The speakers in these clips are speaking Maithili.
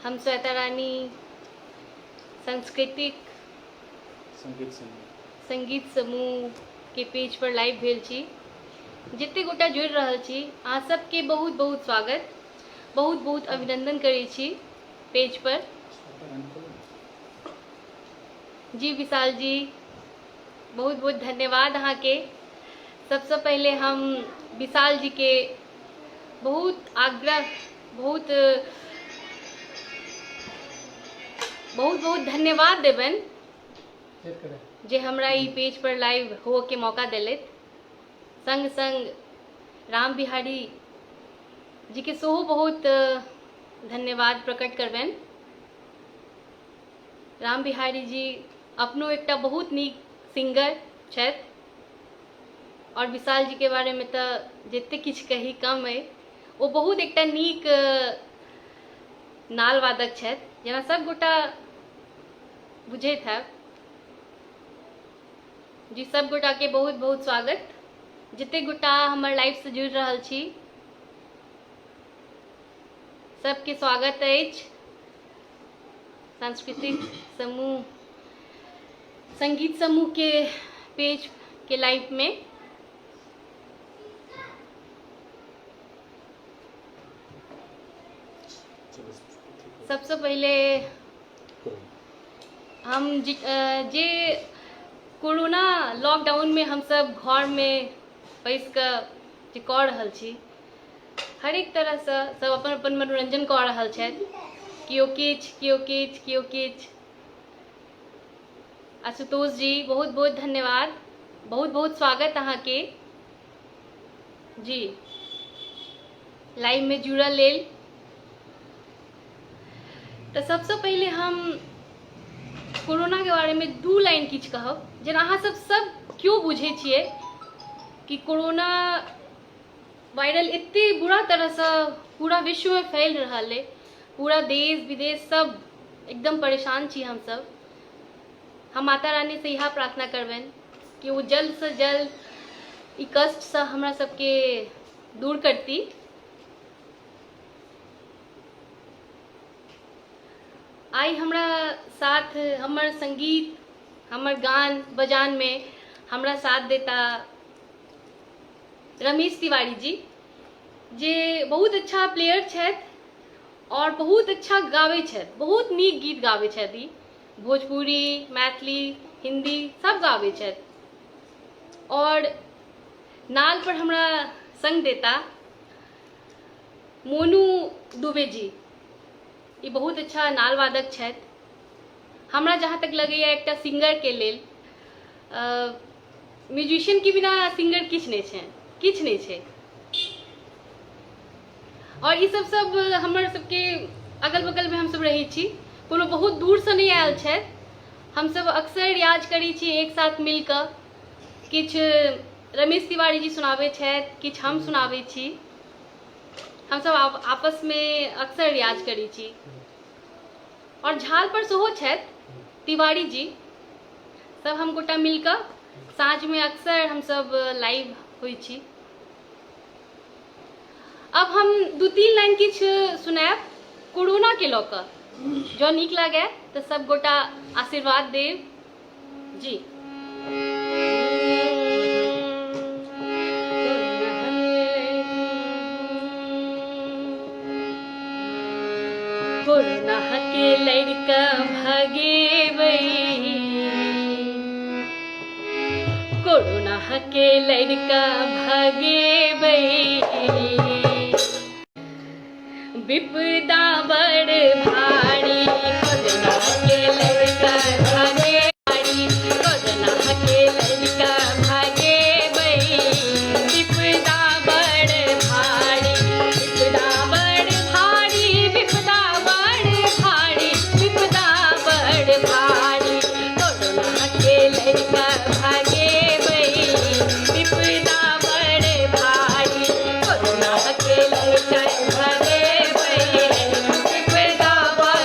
हम श्वेता रानी सांस्कृतिक संगीत समूह संगीत समूह के पेज पर लाइव भेल छी। जते गोटा जुड़ि रहल छी अहाँ सबके बहुत बहुत स्वागत, बहुत बहुत अभिनंदन करै छी पेज पर। जी विशाल जी, बहुत बहुत धन्यवाद अहाँके। सबसँ पहिले हम विशाल जी के बहुत आग्रह, बहुत बहुत बहुत धन्यवाद देबनि जे हमरा ई पेज पर लाइव होअ के मौका देलथि। संग संग राम बिहारी जी के सेहो बहुत धन्यवाद प्रकट करबनि। राम बिहारी जी अपनो एकटा बहुत नीक सिंगर छथि और विशाल जी के बारे में तऽ जते किछु कही कम अइ। ओ बहुत एकटा नीक नाल वादक छथि, जेना सब गोटा बुझैत हैब। जी सब गोटा के बहुत बहुत स्वागत। जते गोटा हमर लाइव से जुड़ि रहल छी सबके स्वागत अछि। सांस्कृतिक समूह संगीत समूह के पेज के लाइव में। सबसे पहले हम जे कोरोना लॉकडाउन में हम सब घर में बैस के जे कऽ रहल छी, हर एक तरह से सब अपन अपन मनोरंजन कऽ रहल छथि। केओ किछु, केओ किछु, केओ किछु। आशुतोष जी बहुत बहुत धन्यवाद, बहुत बहुत स्वागत अहाँके जी लाइव में जुड़ल लेल। तऽ सबसँ पहिले हम कोरोना के बारे में दू लाइन किछु कहब। जेना अहाँ सब सब क्यों बुझै छियै कि कोरोना वायरल एते बुरा तरहसँ पूरा विश्वमे फैल रहल अइ, पूरा देश विदेश सब एकदम परेशान छी हमसब। हम माता रानी से इएह प्रार्थना करबनि कि ओ जल्द से जल्द ई कष्टसँ हमरा सबके दूर करती। आइ हमरा साथ हमर संगीत हमर गान बजान में हमरा साथ देता रमेश तिवारी जी, जे बहुत अच्छा प्लेयर छथि और बहुत अच्छा गाबै छथि, बहुत नीक गीत गाबै छथि। ई भोजपुरी, मैथिली, हिंदी सब गाबै छथि। और नाल पर हमरा संग देता मोनू दुबे जी, ई बहुत अच्छा नाल वादक छथि। हमरा जहाँ तक लगैया एकटा सिंगर के लेल म्यूजिशियन के बिना सिंगर किछु नहि छै, किछु नहि छै। और ई सब सब हमर सबके अगल बगल में हम सब रहै छी, कोनो बहुत दूर से नहि आयल छथि। हम सब अक्सर रियाज करै छी एक साथ मिल कऽ। किछु रमेश तिवारी जी सुनाबै छथि, किछु हम सुनाबै छी। हम सब आपस में अक्सर रियाज करै छी। और झाल पर सेहो छथि तिवारी जी। सब हम गोटा मिल कऽ साँझ में अक्सर हम सब लाइव होइ छी। अब हम 2-3 लाइन किछु सुनायब कोरोना के लऽ कऽ, जँ नीक लागे तऽ सब गोटा आशीर्वाद देब जी। कोरोना के लड़का भगेबै, कोरोना के लड़का भगेबै, विपदा बड़ भारी। कोरोना के लड़का भगेबै, कोरोना के लड़का भगेबै, विपदा बड़ भारी, विपदा बड़ भारी, विपदा बड़ भारी, विपदा बड़ भारी। कोरोना के लड़का भगेबै, विपदा बड़ भारी। कोरोना के लड़का भगेबै, विपदा बड़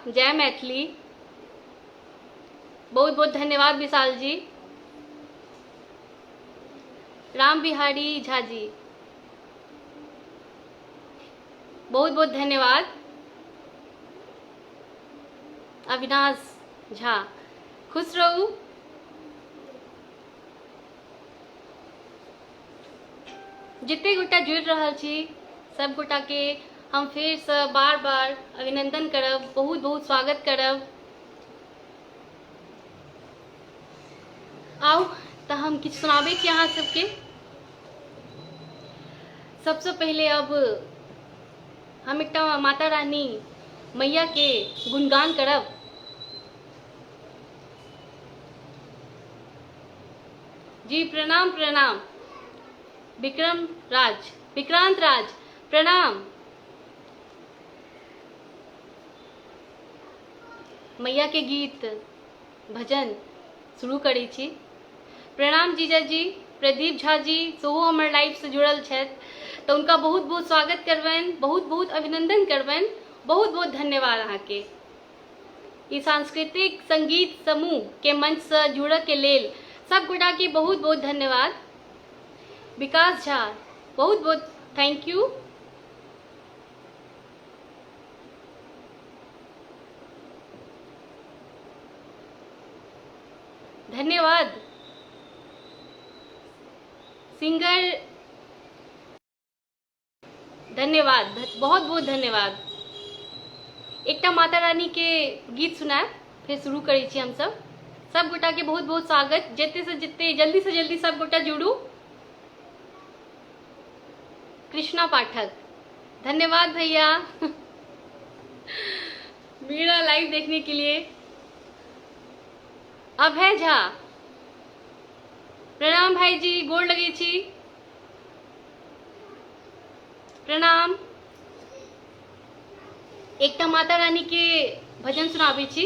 जय मैथिली। बहुत बहुत धन्यवाद विशाल जी। राम बिहारी झा जी, बहुत बहुत धन्यवाद। अविनाश झा, खुश रहू। जते गोटा जुड़ि रहल छी सब गोटा के हम फेरसँ बार बार अभिनंदन करब, बहुत बहुत स्वागत करब। आउ तऽ हम किछु सुनाबै छी अहाँ सबके। सबसँ पहिले अब हम एकटा माता रानी मैया के गुणगान करब। जी प्रणाम प्रणाम विक्रम राज, विक्रांत राज प्रणाम। मैया के गीत भजन शुरू करै छी। प्रणाम जीजा जी, प्रदीप झा जी सेहो हमर लाइफ से जुड़ल छथि, तऽ हुनका बहुत बहुत स्वागत करबनि, बहुत बहुत अभिनंदन करबनि, बहुत बहुत धन्यवाद अहाँके। ई सांस्कृतिक संगीत समूह के मंच से जुड़ऽ के लेल सब गोटा के बहुत बहुत धन्यवाद। विकास झा बहुत बहुत thank you. धन्यवाद सिंगर, धन्यवाद, बहुत बहुत धन्यवाद। एकटा माता रानी के गीत सुनायब, फिर शुरू करै छी हमसब। सब गोटा के बहुत बहुत स्वागत, जते से जते जल्दी से जल्दी सब गोटा जुड़ू। कृष्णा पाठक धन्यवाद भैया मेरा लाइव देखने के लिए। अभय झा प्रणाम भाई जी, गोर लगे छी, प्रणाम। एकटा माता रानी के भजन सुनाबै छी।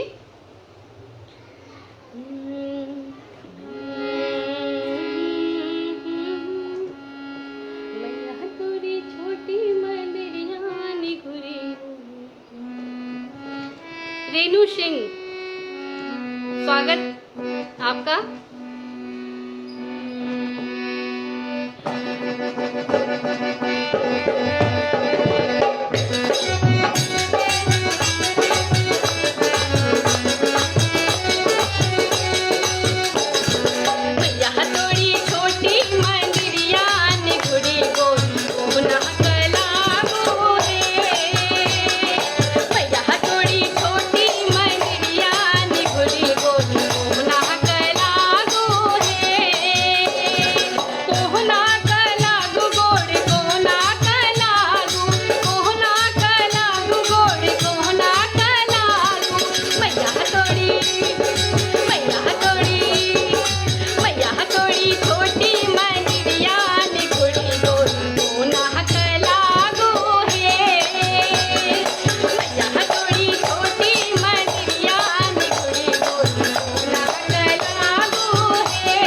मैया तोरी छोटी मंदिरिया निघुरी। रेणु सिंह स्वागत आपका। मैया तोरी छोटी मंदिरिया निघुरी गोर कोना कला गोरे। मैया तोरी छोटी मंदिरिया निघुरी गोर कोना कला गोरे। कोना कला गोर कोना कला गो, कोना कला गोर कोना कला गो। मैया तोरी, मैया तोरी, मैया तोरी छोटी मंदिरिया निघुरी गोर कोना कला गोहे। मैया तोरी छोटी मंदिरिया निघुरी गोर कोना कला गोहे।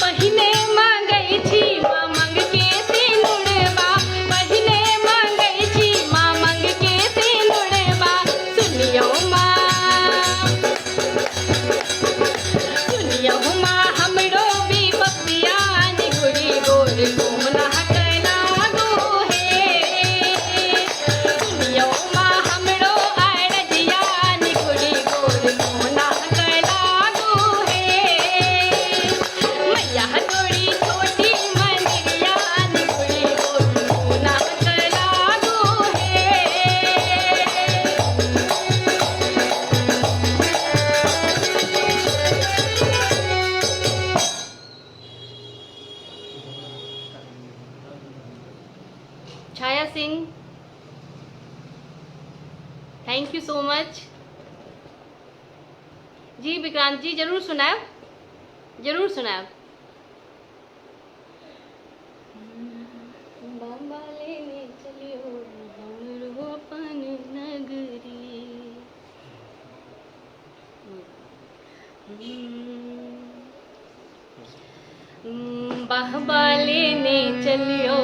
पहिने मांगै छी माँ मंग के सिनुरबा, पहिने मांगै छी माँ मंग के सिनुरबा। सुनियौ माँ, सुनियौ माँ हमरो विपतिया निघुरी गोर कोना कला गोहे। सुनियौ माँ हमरो अरजिया निघुरी गोर कोना कला गोहे। मैया तोरी छोटी मंदिरिया निघुरी गोर कोना कला गोहे। Chhaya Singh thank you so much ji. Vikrant ji जरूर सुनायब। जरूर सुनायब। बाबा लेने चलियो हमरो अपन नगरी। बाबा लेने चलियो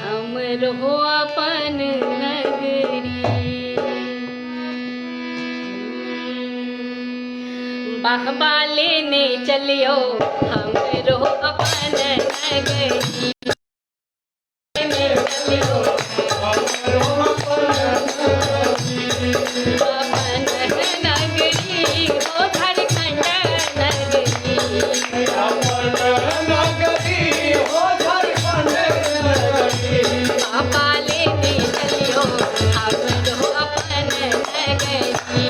हमरो अपन नगरी। बाबा लेने चलियो हमरो अपन नगरी। अपन नगरी हो झारखंड नगरी। बाबा लेने चलियो हमरो अपन नगरी।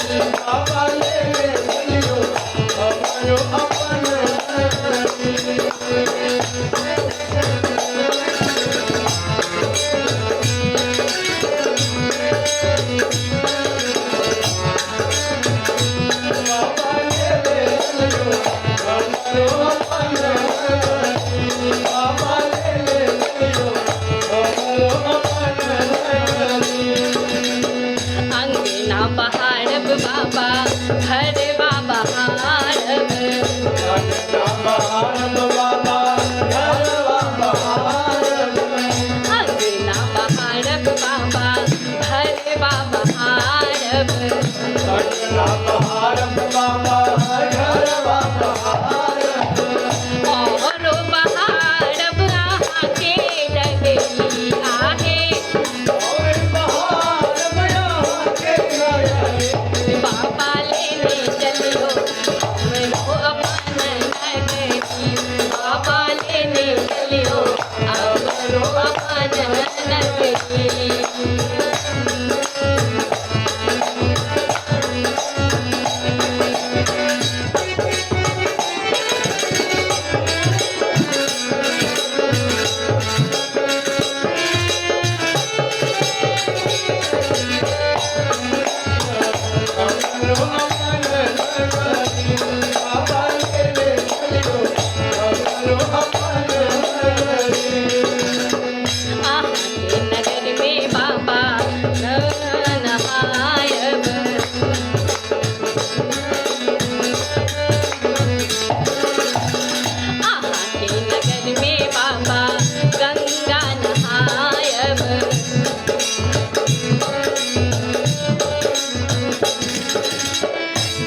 अंगना बहारब बाबा घर बाबा हारब। अंगना बहारब बाबा घर बाबा हारब। औरो बहारब अहाँके डगरी आहे। बाबा लेने चलियो हमरो अपन नगरी। बाबा लेने चलियो हमरो अपन नगरी। अहाँके नगर में बाबा नहायब। अहाँके नगर में बाबा गंगा नहायब।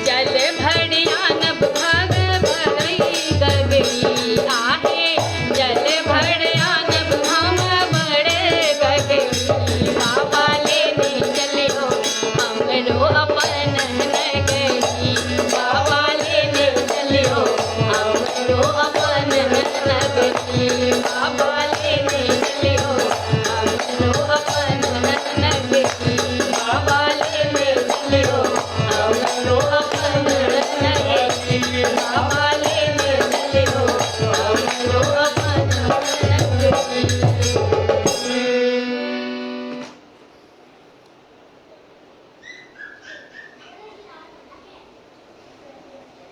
जल भरियानब भग भरी गगरी आहे। जल भरियानब हम बड़े गगरी। बाबा लेने चलियो हमरो अपन नगरी। बाबा लेने चलियो हमरो अपन नगरी। बाबा लेने चलियो हमरो अपन नगरी। बाबा लेने चलियो हमरो अपन नगरी। बाबा लेने चलियो हमरो अपन नगरी।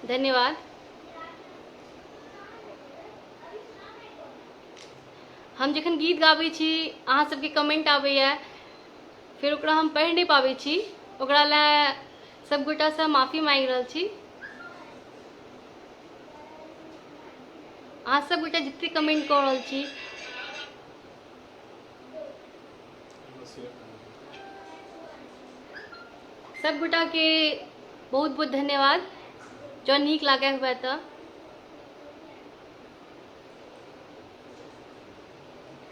धन्यवाद। हम जखन गीत गाबै छी अहाँ सबके कमेंट आबैया, फेर ओकरा हम पढ़ि नहि पाबै छी, ओकरा लए सब गोटासँ माफी मांगि रहल छी। अहाँ सब गोटा जते कमेंट कऽ रहल छी सब गोटाके बहुत बहुत धन्यवाद। जँ नीक लागै हुए तऽ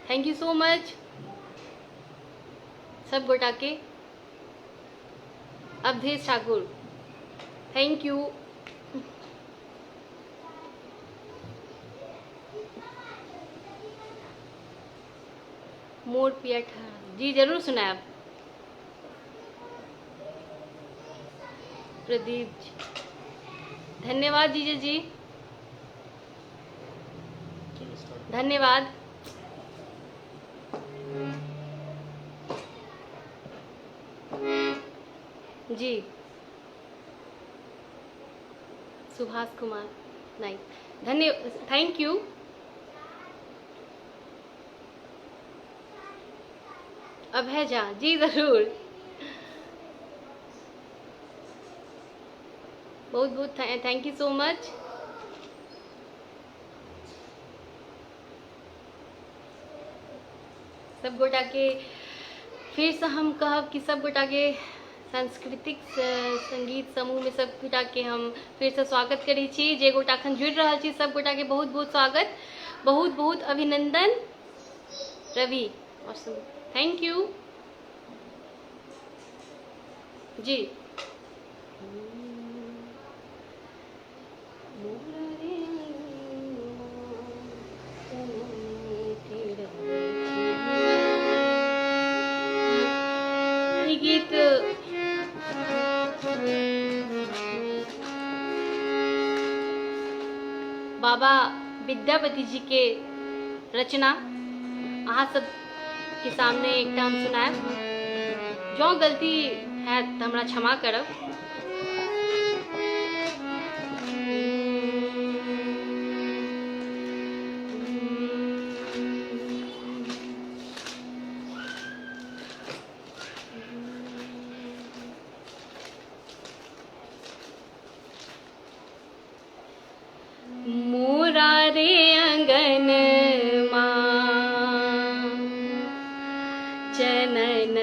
thank you so much सब गोटाके। Awadhesh Thakur thank you. मोर पिया ठहरा जी जरूर सुनायब। प्रदीप जी धन्यवाद जीजे जी धन्यवाद। जी सुभाष कुमार नहीं, धन्य, thank you. Abhay Jha ji जरूर, बहुत बहुत thank you so much. सब गोटा के फिर से हम कहब कि सब गोटा के सांस्कृतिक संगीत समूह में सब गोटा के हम फिर से स्वागत करै छी। जे गोटा अखन जुड़ि रहल छी सब गोटा के बहुत बहुत स्वागत, बहुत बहुत अभिनंदन। रवि thank you जी। ई गीत बाबा विद्यापति जी के रचना अहाँ सब के सामने एकटा हम सुनायब। जँ गलती हैत तऽ हमरा क्षमा करब। मोरा रे अंगन माँ चनन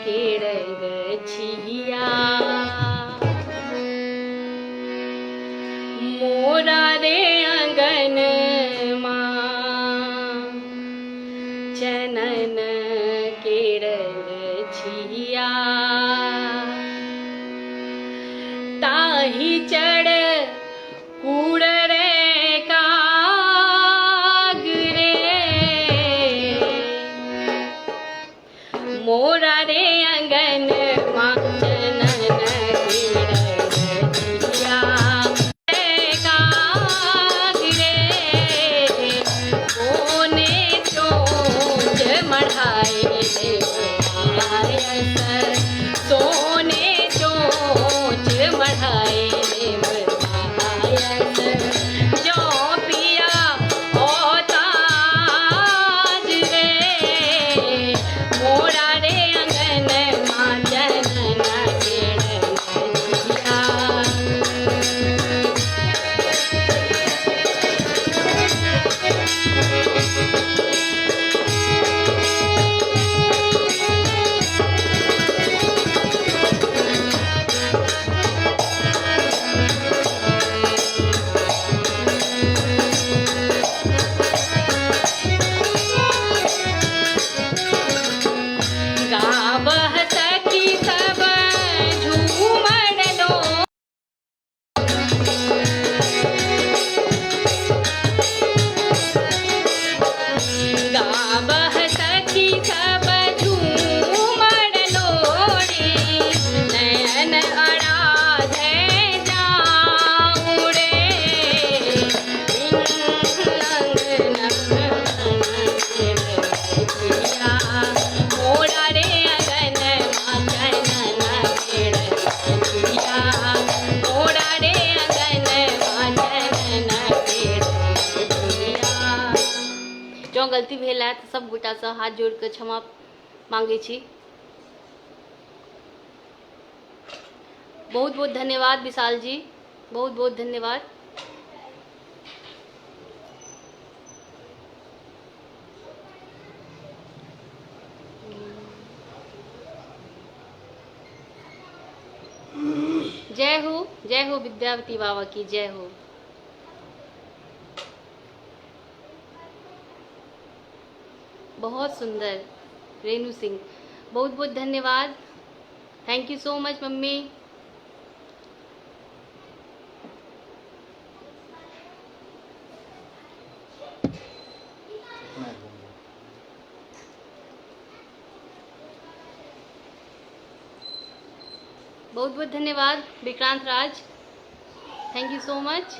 के रंग छिया, मोरा रे अंगन माँ चनन के रंग छिया, ताही चढ़ कूड़ रे काग रे, मोरा रे अंगन माँ चनन के रंग छिया, काग रे कोने चोंच मढ़ाए देव, सोने चोंच मढ़ाए देव, जो पिया ताज रे, मोरा रे अंगन माँ चनन के रंग छिया। गावह सखी सब झूमर लो, गावह सखी सब झूमर लोरी, नयन अराधे जाऊं रे, मोरा रे अंगन माँ चनन के रंग छिया, मोरा रे अंगन माँ चनन के रंग छिया। जँ गलती भेल है तऽ सब गोटासँ हाथ जोड़ि कऽ क्षमा मांगै छी। बहुत बहुत धन्यवाद विशाल जी, बहुत बहुत धन्यवाद। जय हो, जय हो विद्यापति बाबा की जय हो। बहुत सुंदर रेणु सिंह, बहुत बहुत धन्यवाद। Thank you so much mummy. बहुत बहुत धन्यवाद Vikrant Raj, thank you so much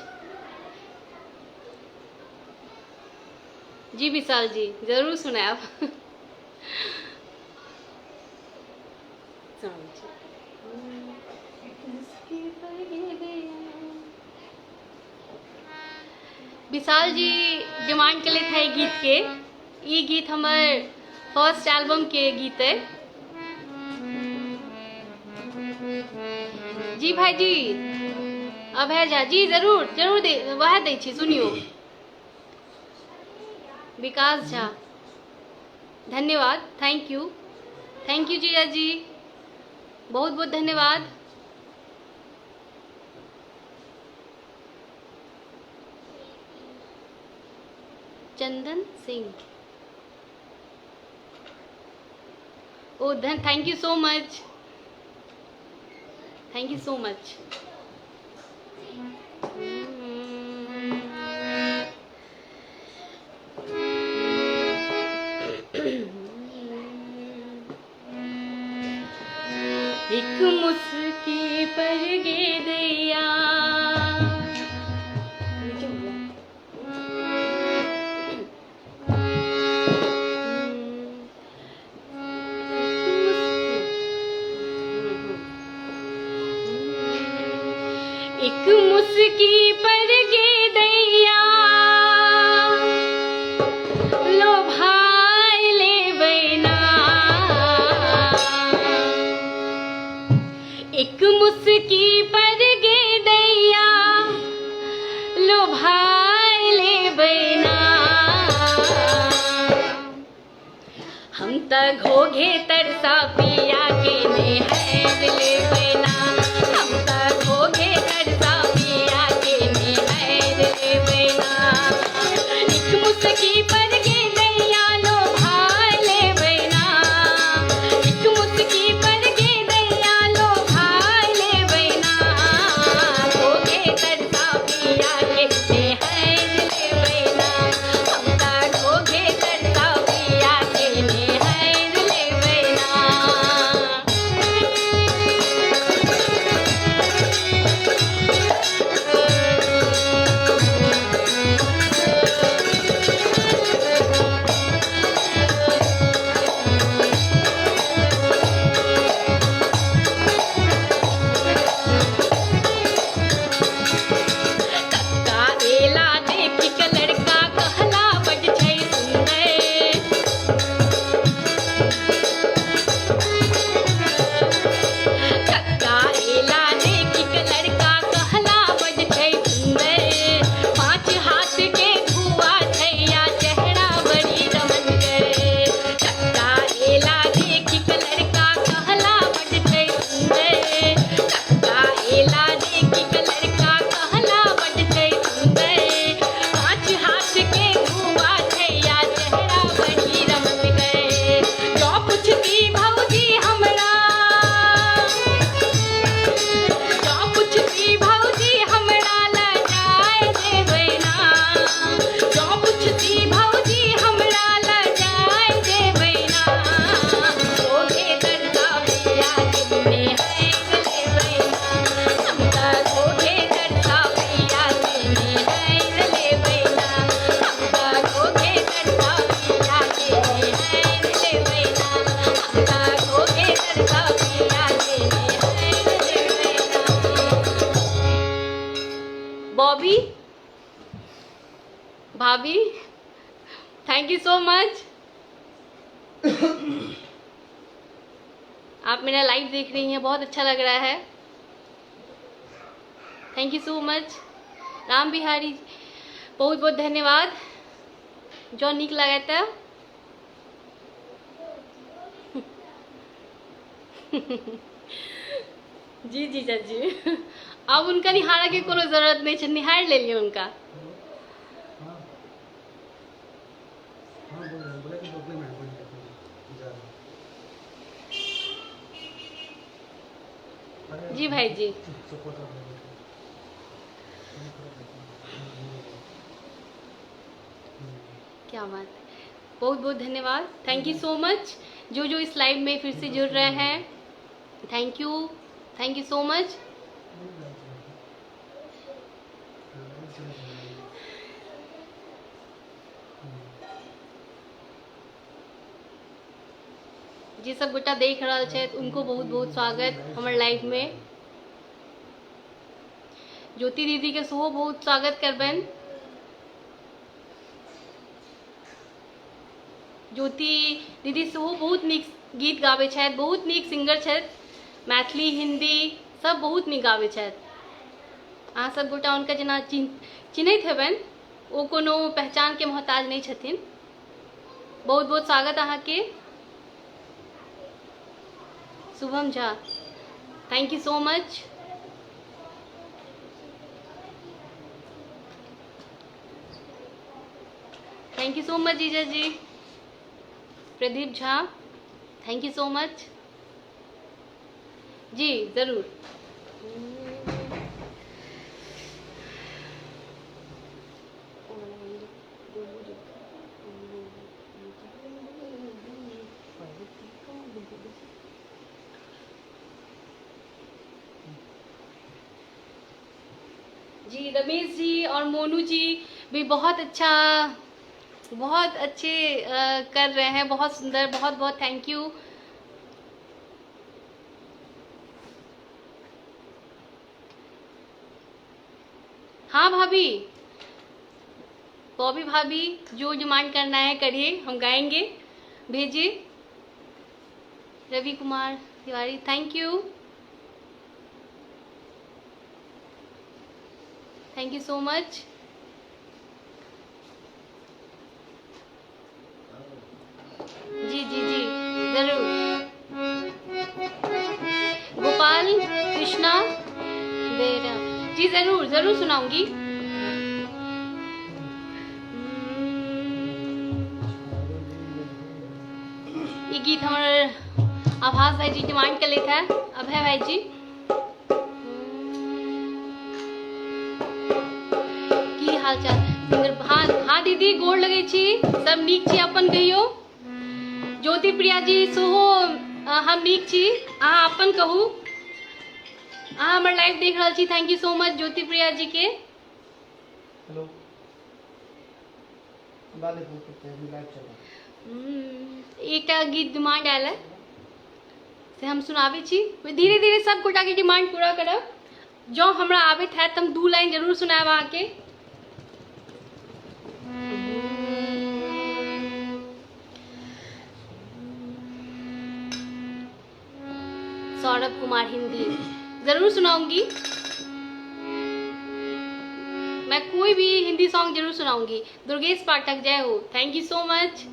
ji. Vishal ji जरूर सुनायब। विशाल जी डिमांड केलथि है गीत के। ई गीत हमर फर्स्ट एल्बम के गीत है। जी भाई जी, अभय झा जी, जरूर जरूर दे, वह दै छी, सुनियो। विकास झा, धन्यवाद, thank you, thank you जीजा जी, बहुत बहुत धन्यवाद। चंदन सिंह, ओ धन, thank you so much, thank you so much. एक मुस्की पर गे दैया, एक मुस्की पर गे दैया, लो भाई ले बैना। एक मुस्की पर गे दैया, लो भाई ले बैना। हम त घोघे तरसा पिया के नेहर ले बैना। हम त घोघे तरसा पिया के नेहर ले बैना। एक मुस्की पर गे दैया, लो भाई ले बैना। एक मुस्की पर गे दैया, लो भाई ले बैना। घोघे तरसा पिया के नेहर ले बैना। हम त घोघे तरसा पिया के नेहर ले बैना। कक्का एला देखि के लड़का कहला बड छै सुंदर। कक्का एला देखि के लड़का कहला बड छै सुंदर। पाँच हाथ के धुआ छै या चेहरा बड़ी रमनगर। कक्का एला देखि के लड़का कहला बड छै सुंदर। कक्का एला देखि के लड़का कहला बड छै सुंदर। पाँच हाथ के धुआ छै या चेहरा बड़ी रमनगर। जँ पुछती भौजी हमरा, जँ पुछती भौजी हमरा लजाय देबै ना। जँ पुछती भौजी हमरा लजाय देबै ना। घोघे तरसा पिया के नेहर लेबै ना। हम त घोघे तरसा पिया के नेहर लेबै ना। हम त घोघे तरसा पिया के नेहर लेबै ना। हम त घोघे तरसा पिया के नेहर लेबै ना। बॉबी भाभी, thank you so much. आप मेरा लाइव देख रही हैं, बहुत अच्छा लग रहा है, thank you so much. Ram Bihari, बहुत बहुत धन्यवाद। जो नीक लगे त जी जी जी, अब उनका निहारा के कोनो जरूरत नहीं है, निहार ले लियो उनका। हाँ हाँ, बोल रहे हैं, बोले कि प्रॉब्लम है, बोल जा रहा। जी भाई जी, क्या बात है, बहुत बहुत धन्यवाद, thank you so much. जो जो इस लाइव में फिर से जुड़ रहे हैं, thank you, thank you so much. जे सब गोटा देख रहल छथि उनको बहुत बहुत स्वागत हमर लाइव में। ज्योति दीदी के सेहो बहुत स्वागत करबनि। ज्योति दीदी सेहो बहुत नीक गीत गाबै छथि, बहुत नीक सिंगर छथि, मैथिली हिंदी सब बहुत नीक गाबै छथि। अहाँ सब गोटा हुनका जेना चिन्हैत हेबनि, ओ कोनो पहचानके मोहताज नहि छथिन। बहुत बहुत स्वागत अहाँके Shubham Jha, thank you so much. Thank you so much जीजा जी। Pradeep Jha, thank you so much जी, जरूर। जी रमेश जी और मोनू जी भी बहुत अच्छा, बहुत अच्छे कर रहे हैं, बहुत सुंदर, बहुत बहुत thank you. हाँ भाभी, बॉबी भाभी, जो डिमांड करना है करिए, हम गाएंगे, भेजिए। Ravi Kumar Tiwari, thank you, thank you so much. जी जी जी जरूर। गोपाल कृष्णा बेरा जी, जरूर जरूर सुनाऊंगी। ये गीत हमारे आभास भाई जी डिमांड कर लेता है, अभय भाई जी। की हाल चाल सिंगर? हाँ हाँ दीदी, गोर लगे छी, सब नीक छी, अपन कहियो। ज्योति प्रिया जी सेहो हम नीक छी, अहाँ अपन कहू। अहाँ हमर लाइव देख रहल छी, thank you so much Jyoti Priya ji के। हेलो, बाले फोन करते हैं, अभी लाइव चल रहा है। एकटा गीत डिमांड आयल है से हम सुनाबै छी, धीरे धीरे सब गोटा के डिमांड पूरा करब। जँ हमरा आबैत हैत तऽ हम 2 लाइन जरूर सुनायब अहाँके। सौरभ कुमार हिंदी जरूर सुनाऊंगी मैं, कोई भी हिंदी सॉन्ग जरूर सुनाऊंगी। दुर्गेश पाठक जय हो, thank you so much.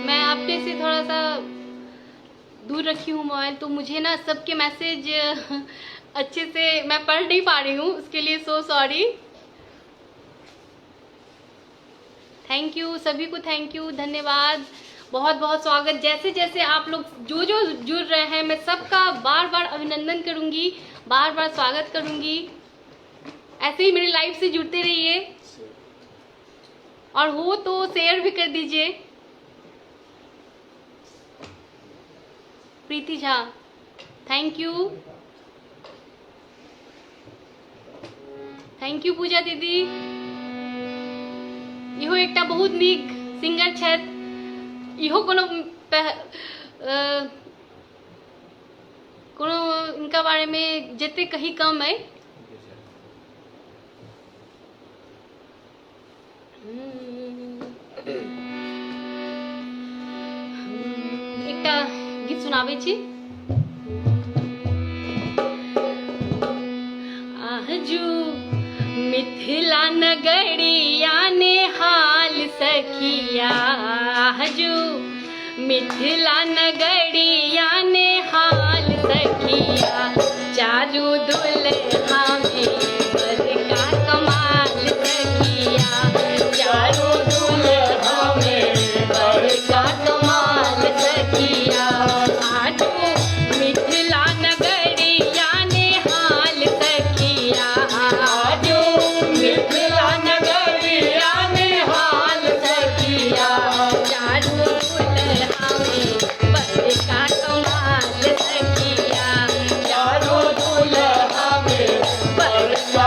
मैं अपने से थोड़ा सा दूर रखी हूँ मोबाइल, तो मुझे ना सबके मैसेज अच्छे से मैं पढ़ नहीं पा रही हूँ, उसके लिए सो सॉरी। Thank you सभी को, thank you, धन्यवाद, बहुत बहुत स्वागत। जैसे जैसे आप लोग जो जो जुड़ रहे हैं, मैं सबका बार बार अभिनंदन करूँगी, बार बार स्वागत करूँगी। ऐसे ही मेरी लाइफ से जुड़ते रहिए और हो तो शेयर भी कर दीजिए। Preeti Jha, thank you, thank you Pooja दीदी। इहो एकटा बहुत नीक सिंगर छथि, इहो कोनो कोनो इनका बारे में जते कही कम है। एकटा गीत सुनाबै छी। आजू मिथिला नगरिया ने हाल सखिया, आजू मिथिला नगरिया ने हाल सखिया, चारू दुल्हा में बड़का कमाल सखिया, चारू दुल्हा में बड़का कमाल सखिया, आजू मिथिला नगरिया ने हाल सखिया, आजू मिथिला नगरिया ने हाल सखिया, चारू दुल्हा में बड़का कमाल सखिया, चारू दुल्हा में बड़का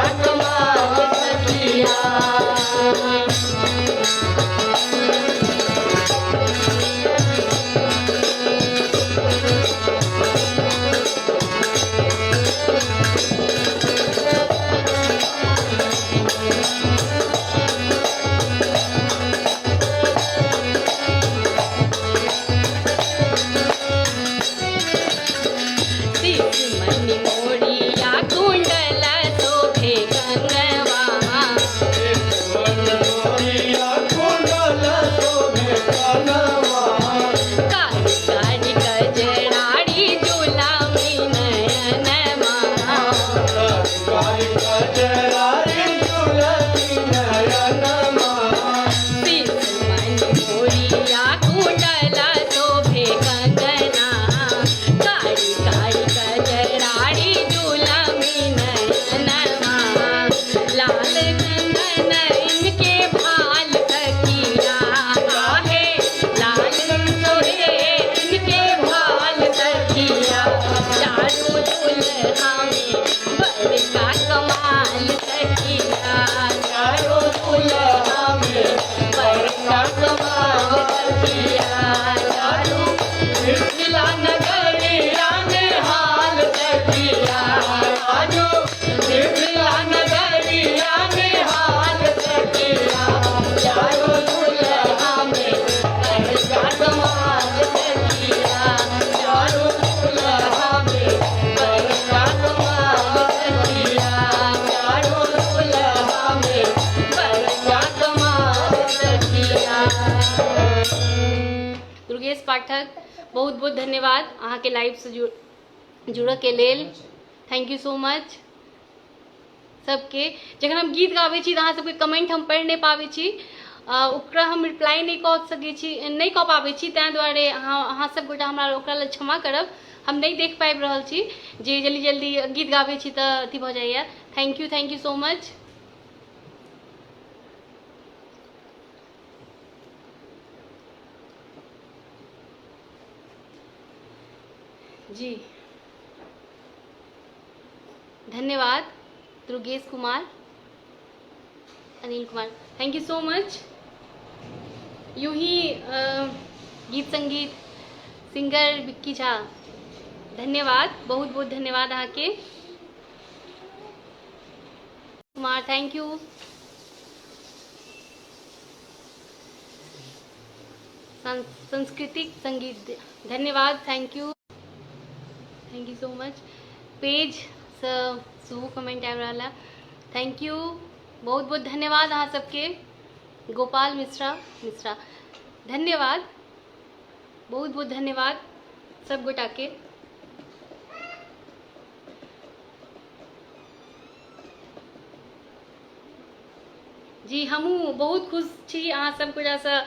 चूड़िया कुंडला शोभे कंगना, कारी कारी कजरारी जुलमी नयनवा, लाल कंगन इनके भाल सखिया आहे, लाल सोहे इनके भाल सखिया, चारू दुल्हा में बड़का कमाल सखिया, चारू दुल्हा में बड़का कमाल सखिया, चारू मिथिला नगरिया में हाल सखिया, राजू मिथिला नगरिया में हाल सखिया, चारू दुल्हा में बड़का कमाल सखिया, चारू दुल्हा में बड़का कमाल सखिया, चारू दुल्हा में बड़का कमाल सखिया। दुर्गेश पाठक, बहुत बहुत धन्यवाद अहाँके लाइव से जुड़ऽ के लेल। Thank you so much सबके। जखन हम गीत गाबै छी तऽ अहाँ सबके कमेंट हम पढ़ि नहि पाबै छी, ओकरा हम रिप्लाई नहि कऽ सकै छी, नहि कऽ पाबै छी, ताहि दुआरे अहाँ सब गोटा हमरा ओकरा लेल क्षमा करब। हम नहि देख पाबि रहल छी जे जल्दी जल्दी गीत गाबै छी तऽ अथी भऽ जाइए। Thank you, thank you so much. जी धन्यवाद Durgesh Kumar, Anil Kumar, thank you so much. यूं ही गीत संगीत सिंगर विक्की झा, धन्यवाद, बहुत बहुत धन्यवाद अहाँके। Kumar thank you. सांस्कृतिक संगीत धन्यवाद, thank you, thank you so much. Page से सेहो कमेंट आबि रहल है, thank you, बहुत बहुत धन्यवाद अहाँ सबके। गोपाल मिश्रा मिश्रा धन्यवाद, बहुत बहुत धन्यवाद सब गोटा के। जी हमहूँ बहुत खुश छी अहाँ सब गोटासँ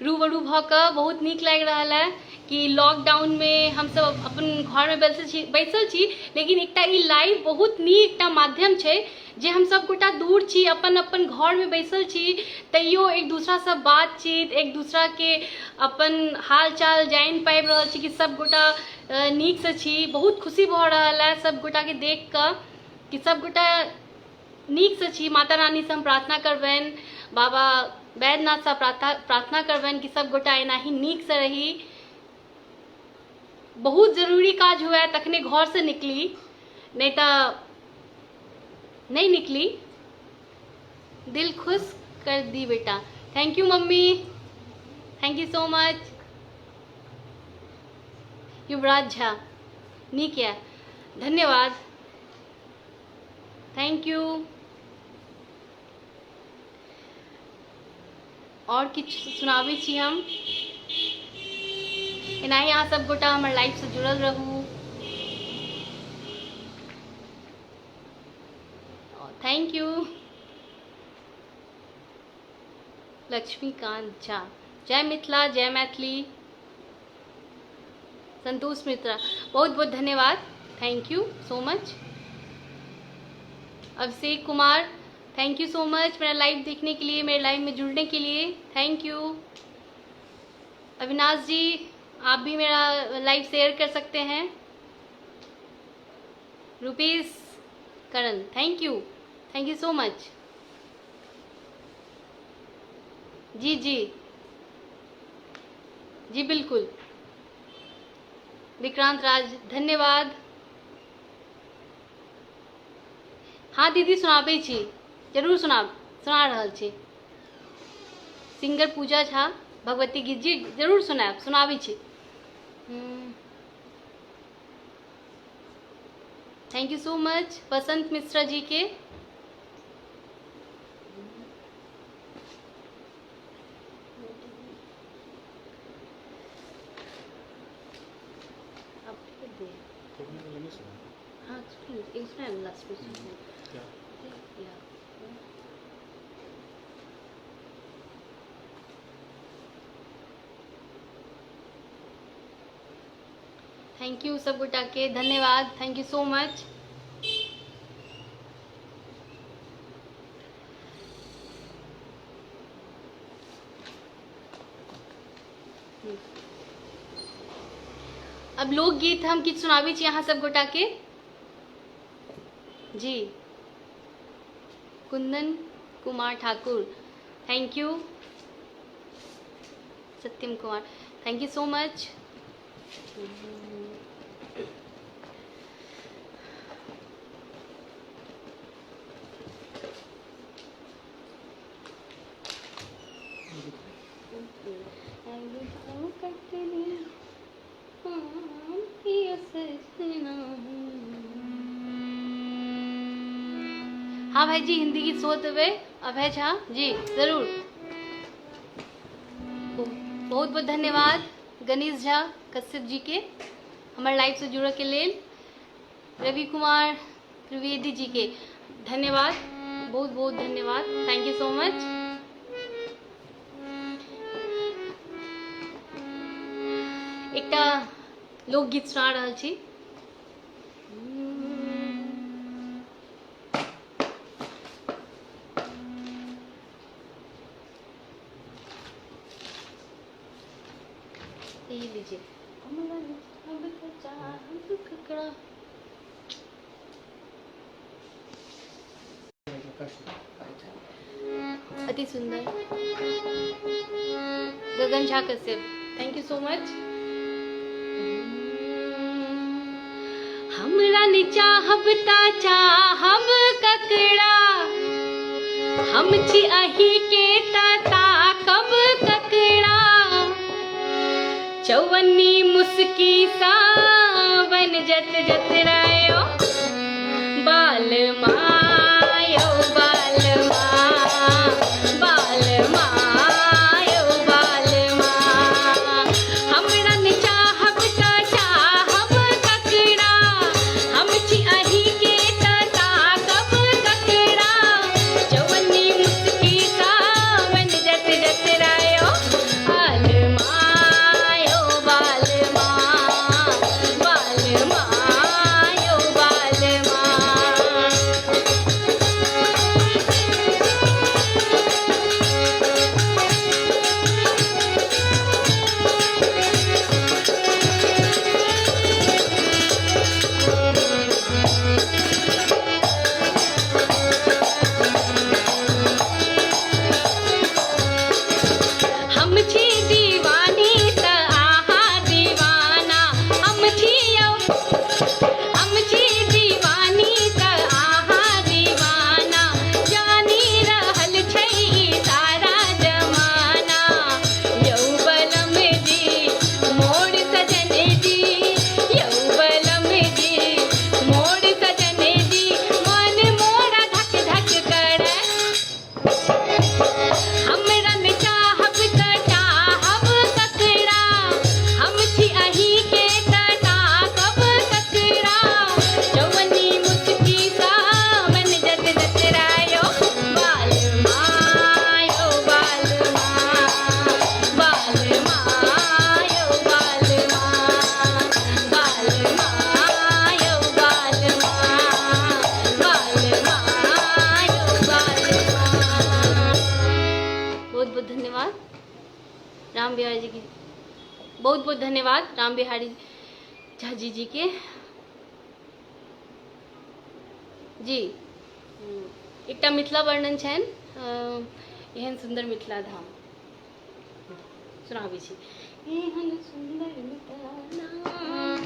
रूबरू भऽ कऽ, बहुत नीक लागि रहल है कि लॉकडाउनमे हमसब अपन घरमे बैसल छी, लेकिन एकटा ई लाइव बहुत नीक एकटा माध्यम छै जे हम सब गोटा दूर छी, अपन अपन घरमे बैसल छी, तैयो एक दूसरासँ बातचीत, एक दूसराके अपन हाल चाल जानि पाबि रहल छी कि सब गोटा नीकसँ छी। बहुत खुशी भऽ रहल है सब गोटाके देख कऽ कि सब गोटा नीकसँ छी। माता रानीसँ हम प्रार्थना करबनि, बाबा वैद्यनाथसँ प्रार्थना करबनि कि सब गोटा एनाही नीकसँ रही। बहुत जरूरी काज हुए तखने घरसँ निकली, नहि तऽ नहीं निकली। दिल खुश कर दी बेटा, thank you mummy, thank you so much. Yuvraj Jha नीक यऽ, धन्यवाद, thank you. और किछु सुनाबै छी हम, एनाही अहाँ सब गोटा हमर लाइफ से जुड़ल रहू। Thank you. Laxmikant Jha, जय मिथिला जय मैथिली। संतोष मित्रा, बहुत बहुत धन्यवाद, thank you so much. Abhishek Kumar, thank you so much मेरा लाइव देखने के लिए, मेरे लाइव में जुड़ने के लिए, thank you. Avinash जी, आप भी मेरा लाइव शेयर कर सकते हैं। Rupesh Karan, thank you, thank you so much. जी जी जी बिल्कुल। विक्रांत राज, धन्यवाद। हाँ दीदी सुनाबै छी, जरूर सुना रहल छी। सिंगर पूजा झा, भगवती गीत जी जरूर सुनायब, सुनाबै छी। Thank you so much Basant Mishra ji के। हाँ एक सुना लास्ट में सुना। Thank you सब गोटा के धन्यवाद, thank you so much. अब लोकगीत हम किछु सुनाबै छी अहाँ सब गोटा के। जी Kundan Kumar Thakur, thank you. Satyam Kumar, thank you so much. हाँ भाई जी, हिंदी गीत सोते हुए अभय झा जी जरूर। बहुत बहुत धन्यवाद गणेश झा कश्यप जी के हमारे लाइव से जुड़े के लेल। रवि कुमार त्रिवेदी जी के धन्यवाद, बहुत बहुत धन्यवाद, thank you so much. एकटा लोकगीत सुना रहल छी। ये लीजिए। अति सुंदर Gagan Jha Kashyap, thank you so much. हमरा नि चाहब ता चाहब ककड़ा, हम छी अही के ता ताकब ककड़ा। चौवन्नी मुस्की सावन जत जत रायो, बाल मायो बाल मा, बाल मायो बाल मा। हमरा नि चाहब ता चाहब ककड़ा, हम छी अही के ता ताकब ककड़ा। चौवन्नी मुस्की सावन जत जत रायो, बाल मायो बाल मा, बाल मायो बाल मा। हम छी दीवानी त आहा दीवाना, हम छी यौ, हम छी दीवानी त आहा दीवाना। जानी रहल छै ई सारा जमाना, यौ बलम जी मोर सजन जी, यौ बलम जी मोर सजन जी। मन मोरा धक धक करे, हमरा न चाहब त चाहब ककरा, हम छी अही के त ताकब ककरा। चौवन्नी मुस्की सावन जत जत रायो, बाल मायो बाल मा, बाल मायो बाल मा, बाल मायो बाल मा, बाल मायो बाल मा। बहुत बहुत धन्यवाद राम बिहारी जी की, बहुत बहुत धन्यवाद राम बिहारी झा जी जी के जी। एकटा मिथिला वर्णन छनि, एहन सुंदर मिथिला धाम सुनाबै छी। एहन सुंदर मिथिला धाम,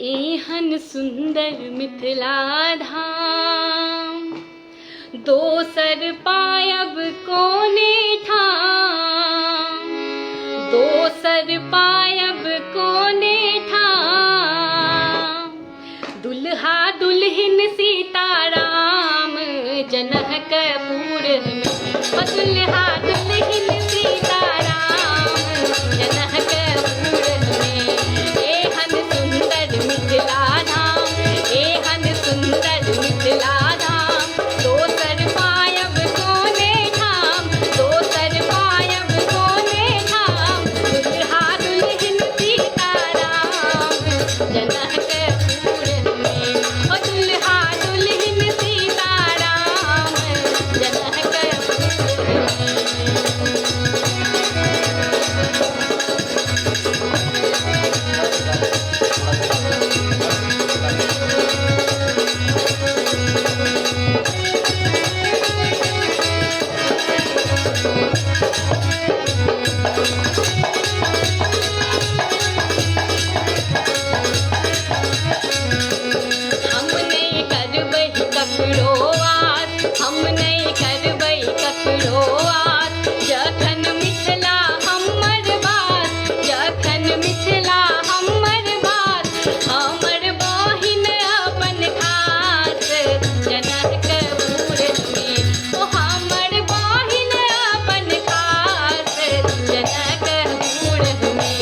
एहन सुंदर मिथिला धाम, दोसर पायब कोने ठाम, दोसर पायब कोने ठाम। दुल्हा दुल्हिन सीताराम जनक कपूर में, दुल्हा दुल्हिन सीताराम जनक कपूर में। एहन सुंदर मिथिला धाम, एहन सुंदर मिथिला धाम, दोसर पायब कोने ठाम, हम नहि करबै ककरो आस, जखन मिथिला हमर बात, जखन मिथिला हमर बात, हमर बहिन अपन खास जनकपुरमे, ओ हमर बहिन अपन खास जनकपुरमे।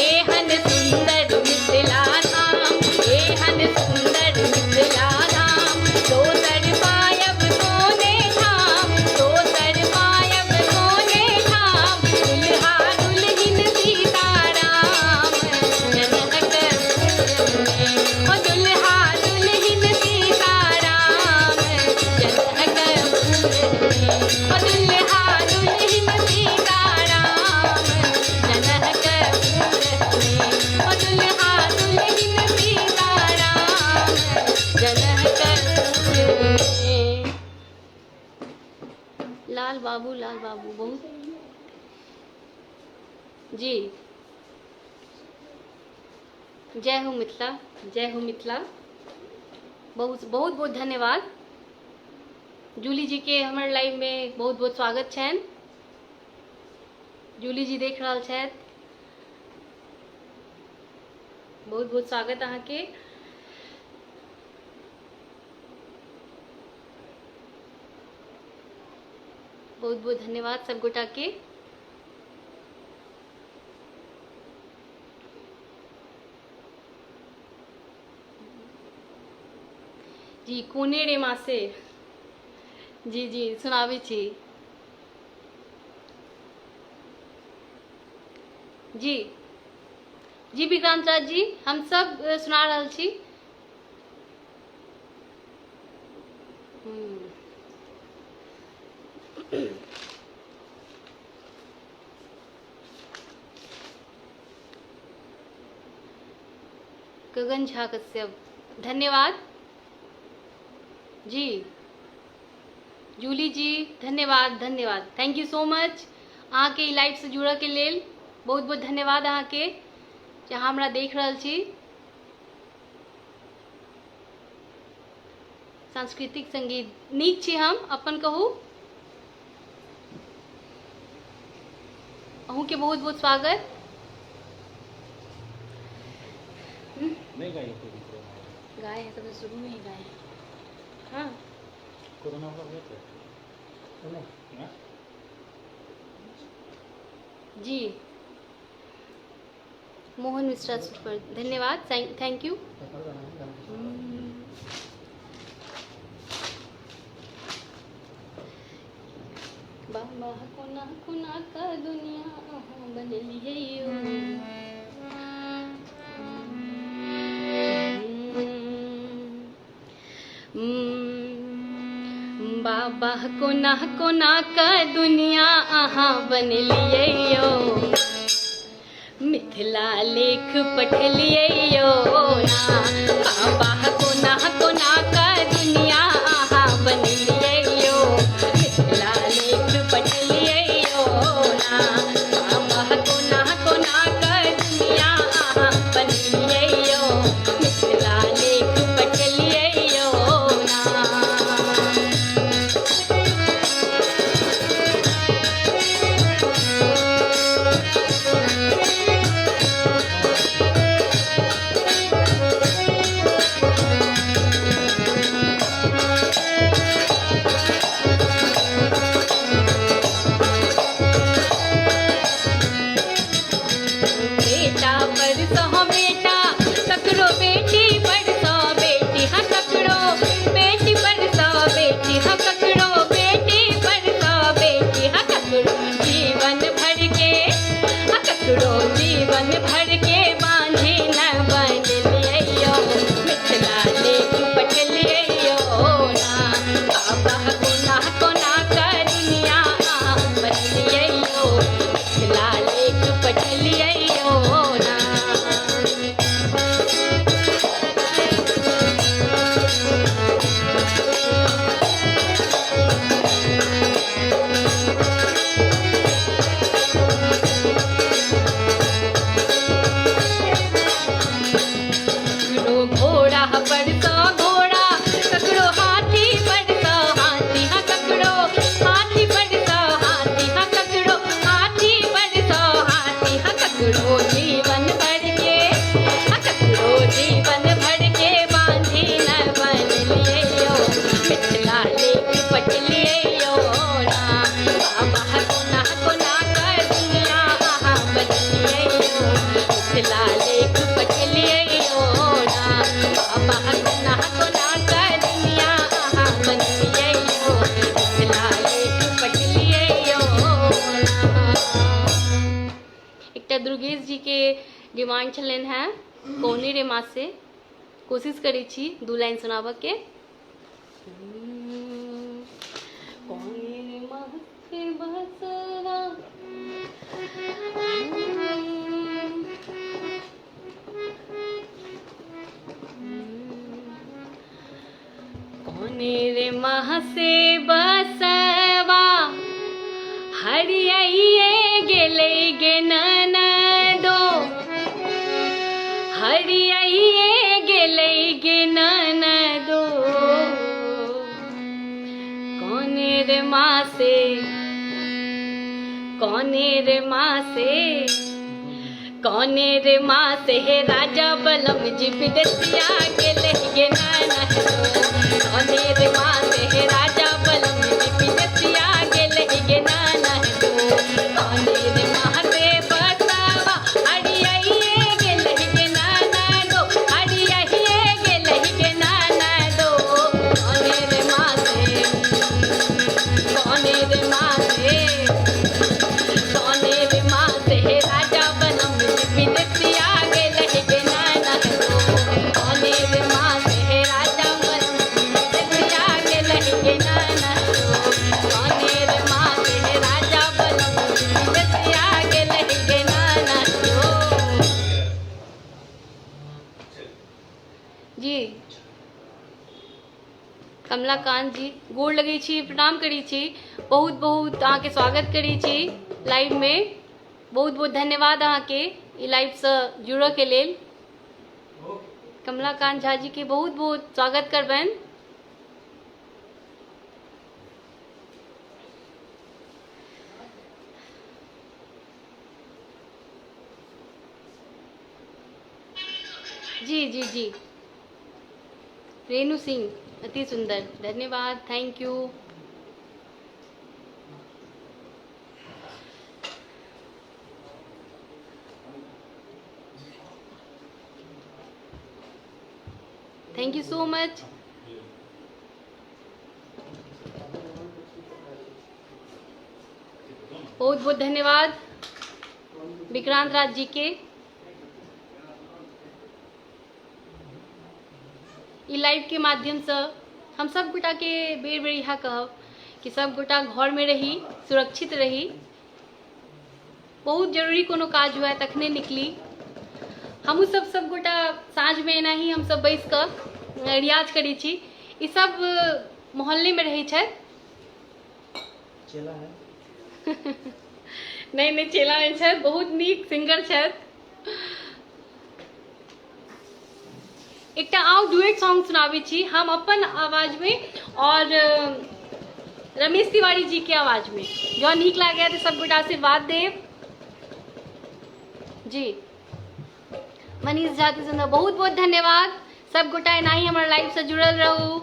एहन सुन्दर मिथिला धाम, एहन सुन्दर मिथिला धाम, दोसर पायब कोने ठाम, दोसर पायब कोने ठाम, दुल्हा दुल्हिन सीताराम जनकपुरमे, ओ दुल्हा दुल्हिन सीताराम जनकपुरमे, ओ दुल्हा दुल्हिन सीताराम जनकपुरमे, ओ दुल्हा दुल्हिन सीताराम जनकपुरमे। लाल बाबू, लाल बाबू बहुत जी। जय हो मिथिला, जय हो मिथिला। बहुत बहुत बहुत धन्यवाद जूली जी के हमर लाइव में बहुत बहुत स्वागत छनि। जूली जी देख रहल छथि, बहुत बहुत स्वागत अहाँके। बहुत बहुत धन्यवाद सब गोटा के। जी कोने रे मासे जी जी सुनाबै छी जी। जी विक्रांत राज जी, हम सब सुना रहल छी। गगन झा कश्यप धन्यवाद जी। जूली जी धन्यवाद, धन्यवाद, thank you so much अहाँके ई लाइव से जुड़ऽ के लेल बहुत बहुत धन्यवाद अहाँके, जे अहाँ हमरा देख रहल छी। सांस्कृतिक संगीत नीक छी हम, अपन कहू। अहूँके बहुत बहुत स्वागत। नहीं गाई कोई भी कोरोना। गाए हैं, सबसे शुरू में ही गाए हैं। हाँ कोरोना वाला हुआ था ना? जी मोहन मिश्रा सुपर धन्यवाद, thank you. बाबा कोना कोना का दुनिया अहाँ बनेलियै यौ। बाबा कोना कोना का दुनिया अहाँ बनेलियै यौ, मिथिला लेख पठलियै यौ ना। बाबा कोना कोना का दुनिया अहाँ बनेलियै यौ, मिथिला लेख पठलियै यौ ना। बाबा कोना कोना का दुनिया अहाँ बनेलियै यौ, मिथिला लेख पठलियै यौ ना। बेटा पर सौ बेटा ककरो बेटी पर सौ बेटी, हाँ ककरो बेटी पर सौ बेटी, हाँ ककरो बेटी पर सौ बेटी, हाँ ककरो जीवन भर के, हाँ ककरो जीवन भर के बांझी न बन लियो, मिथिला लेख पठलियो ना। बाबा कोना कोना का दुनिया बदलियो, मिथिला लेख पठलियो ना। ककरो घोड़ा पर सौ घोड़ा, ककरो हाथी पर सौ हाथी, डिमांड छलनि हेँ कौने रे माँ से, कोशिश करै छी 2 लाइन सुनाबऽके। कौने रे माँ से बसवा, कौने रे माँ से बसवा, हरियाइए गेलै गे ननदो, हरियाइए गेलै गे ननदो, कौने रे माँ से, कौने रे माँ से, कौने रे माँ से हे राजा बलम जी विदेसिया गेलै गे ननदो, कौने रे माँ से हे राजा बलम जी विदेसिया गेलै गे ननदो, कौने रे माँ से बसवा, हरियाइए गेलै गे ननदो, हरियाइए गेलै गे ननदो, कौने रे माँ से, कौने रे माँ से, कौने रे माँ से हे राजा बलम जी विदेसिया गेलै गे ननदो, कौने रे माँ से हे राजा बलम जी विदेसिया गेलै गे ननदो, कौने रे माँ से हे राजा बलम जी विदेसिया गेलै गे ननदो। जी कमलाकांत जी गोर लगै छी, प्रणाम करै छी, बहुत बहुत अहाँके स्वागत करै छी लाइव में, बहुत बहुत धन्यवाद अहाँके ई लाइव से जुड़ऽ के लेल। कमलाकांत झा जी के बहुत बहुत स्वागत करबनि। जी जी जी रेणु सिंह अति सुंदर, धन्यवाद, thank you. Thank you so much. बहुत बहुत धन्यवाद विक्रांत राज जी के ई लाइव के माध्यम से। हम सब गोटा के बेर बेर इएह कहब कि सब गोटा घर में रही, सुरक्षित रही, बहुत जरूरी कोनो काज हुए तखने निकली। हमहूँ सब सब गोटा साँझ में एनाही हम सब बैस कऽ रियाज करै छी। ई सब मोहल्ले में रहै छथि। चेला है? नहीं नहीं चेला नहीं छथि, बहुत नीक सिंगर छथि। एकटा आउ डुएट सॉन्ग सुनाबै छी हम अपन आवाज में और रमेश तिवारी जी के आवाज में। जँ नीक लागै तऽ सब गोटा आशीर्वाद देब। जी मनीष झा के सुंदर, बहुत बहुत धन्यवाद। सब गोटा एनाही हमर लाइव से जुड़ल रहू।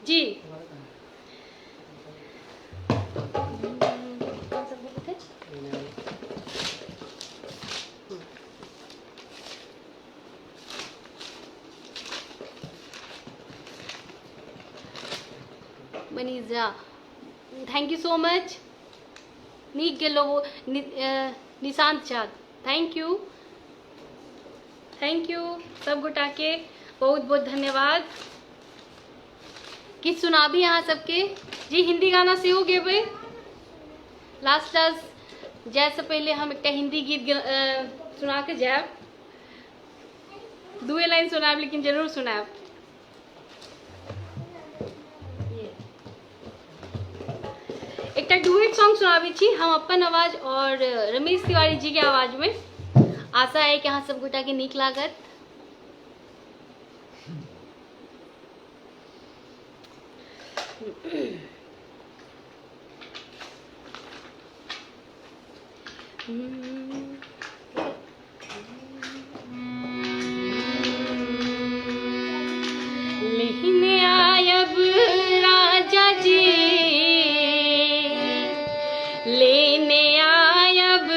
जी Manish Jha thank you so much. नीक गेलो Nishant Jha thank you, thank you सब गोटा के बहुत बहुत धन्यवाद। किछु सुनाबी अहाँ सबके। जी हिंदी गाना सेहो गेबै। लास्ट लास्ट जाय से पहले हम एकटा हिंदी गीत सुना के जायब। दुए लाइन सुनायब लेकिन जरूर सुनायब। एकटा डुएट सॉन्ग सुनाबै छी हम अपन आवाज और रमेश तिवारी जी के आवाज में। आशा है कि अहाँ सब गोटा के नीक लागत। लेने आयब राजा जी, लेने आयब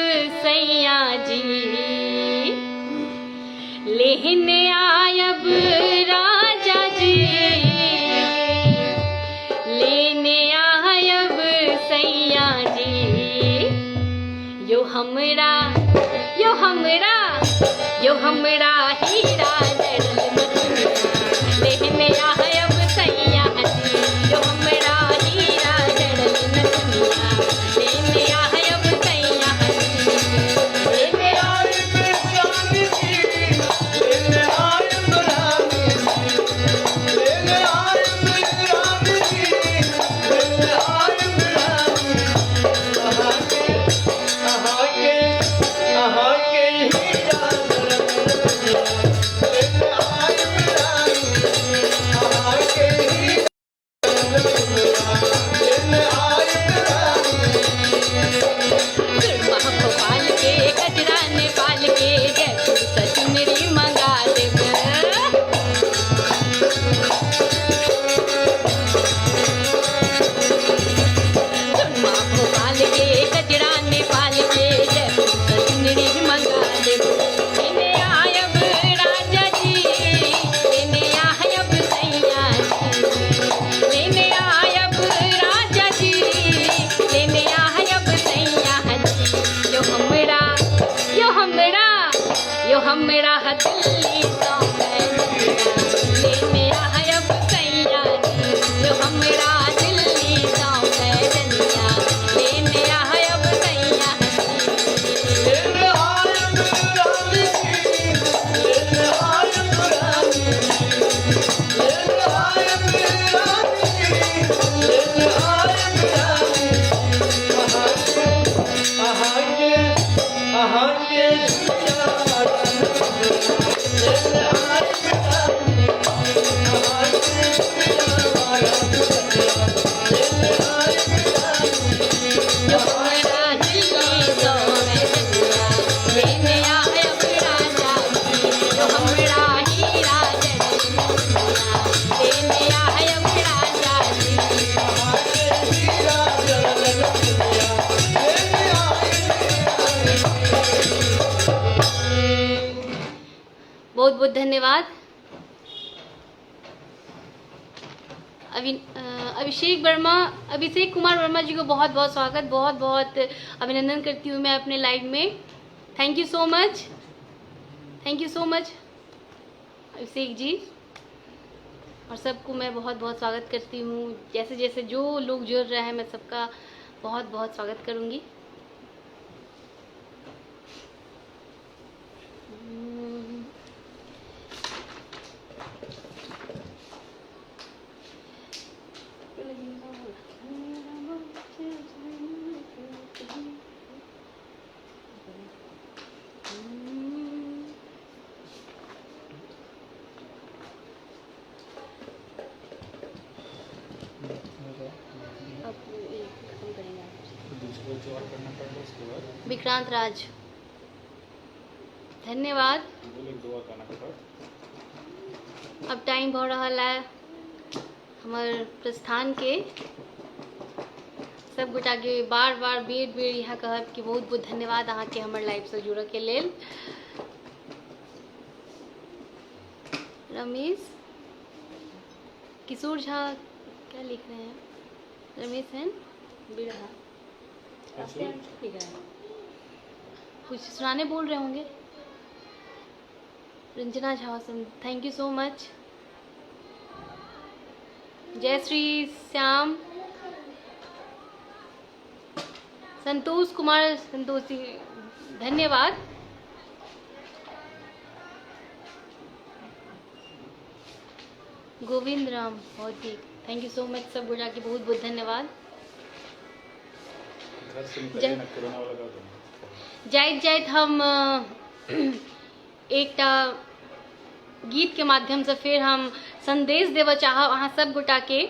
सैया जी, लेने आयब राजा जी, लेने आयब सैया जी। यो हमरा, यो हमरा हीरा जड़ल नथुनिया लेने आयब सैया जी। यो हमरा हीरा जड़ल नथुनिया लेने आयब सैया जी। लेने आयब रानी जी, लेने आयब रानी जी, लेने आयब रानी जी, लेने आयब रानी। अहाँ के, अहाँ के, अहाँ के हीरा जड़ल नथुनिया लेने आयब रानी जी। अहाँ के हीरा जड़ल नथुनिया लेने आयब रानी। सुरमा भोपाल के, गजरा नेपाल के, जयपुर से चुनरी मंगा देब। सुरमा भोपाल के, गजरा नेपाल के, जयपुर से चुनरी मंगा देब। लेने आयब राजा जी, लेने आयब सैया जी, लेने आयब राजा जी, लेने आयब सैया जी। यो हमरा, यो हमरा, यो हमरा दिल्ली सँ लेने आयब सैया जी। यो हमरा दिल्ली सँ पैजनिया लेने आयब सैया जी। लेने आयब रानी जी, लेने आयब रानी जी, लेने आयब रानी जी, लेने आयब रानी। अहाँ के, अहाँ के, अहाँ के झुलिया लेने आयब रानी। अहाँ के झुलिया लेने आयब रानी। यो हमरा दिल्ली सँ पैजनिया लेने आयब राजा जी। यो हमरा हीरा जड़ल नथुनिया लेने आयब राजा जी। अहाँ के हीरा जड़ल नथुनिया लेने आयब रानी। बहुत बहुत धन्यवाद। अभिषेक वर्मा, अभिषेक कुमार वर्मा जी को बहुत बहुत स्वागत, बहुत बहुत अभिनंदन करती हूँ मैं अपने लाइव में। Thank you so much, thank you so much Abhishek ji. और सबको मैं बहुत बहुत स्वागत करती हूँ। जैसे जैसे जो लोग जुड़ रहे हैं मैं सबका बहुत बहुत स्वागत करूँगी। अब ये खत्म करेंगे आप। तो दूसरे जो और करना पड़ेगा उसके बाद। विक्रांत राज, धन्यवाद। बोल एक दुआ गाना के बाद। अब टाइम भऽ रहल है हमर प्रस्थान के। सब गोटाके बार बार बेर बेर इएह कहब कि बहुत बहुत धन्यवाद अहाँके हमर लाइफसँ जुड़ऽके लेल। रमेश किशोर झा क्या लिख रहे हैं? रमेश हैं बिरहा लिख रहे हैं, कुछ सुनाने बोल रहे होंगे। Ranjana Jha, thank you so much. जय श्री श्याम। संतोष कुमार संतोष जी, धन्यवाद। गोविंद राम बहुत ही thank you so much. सब गोटा के बहुत बहुत धन्यवाद। घर से निकलिए जय ना, कोरोना वाला गा दो। जाइत जाइत हम एकटा गीत के माध्यम से फिर हम संदेश देबऽ चाहब अहाँ सब गोटा के।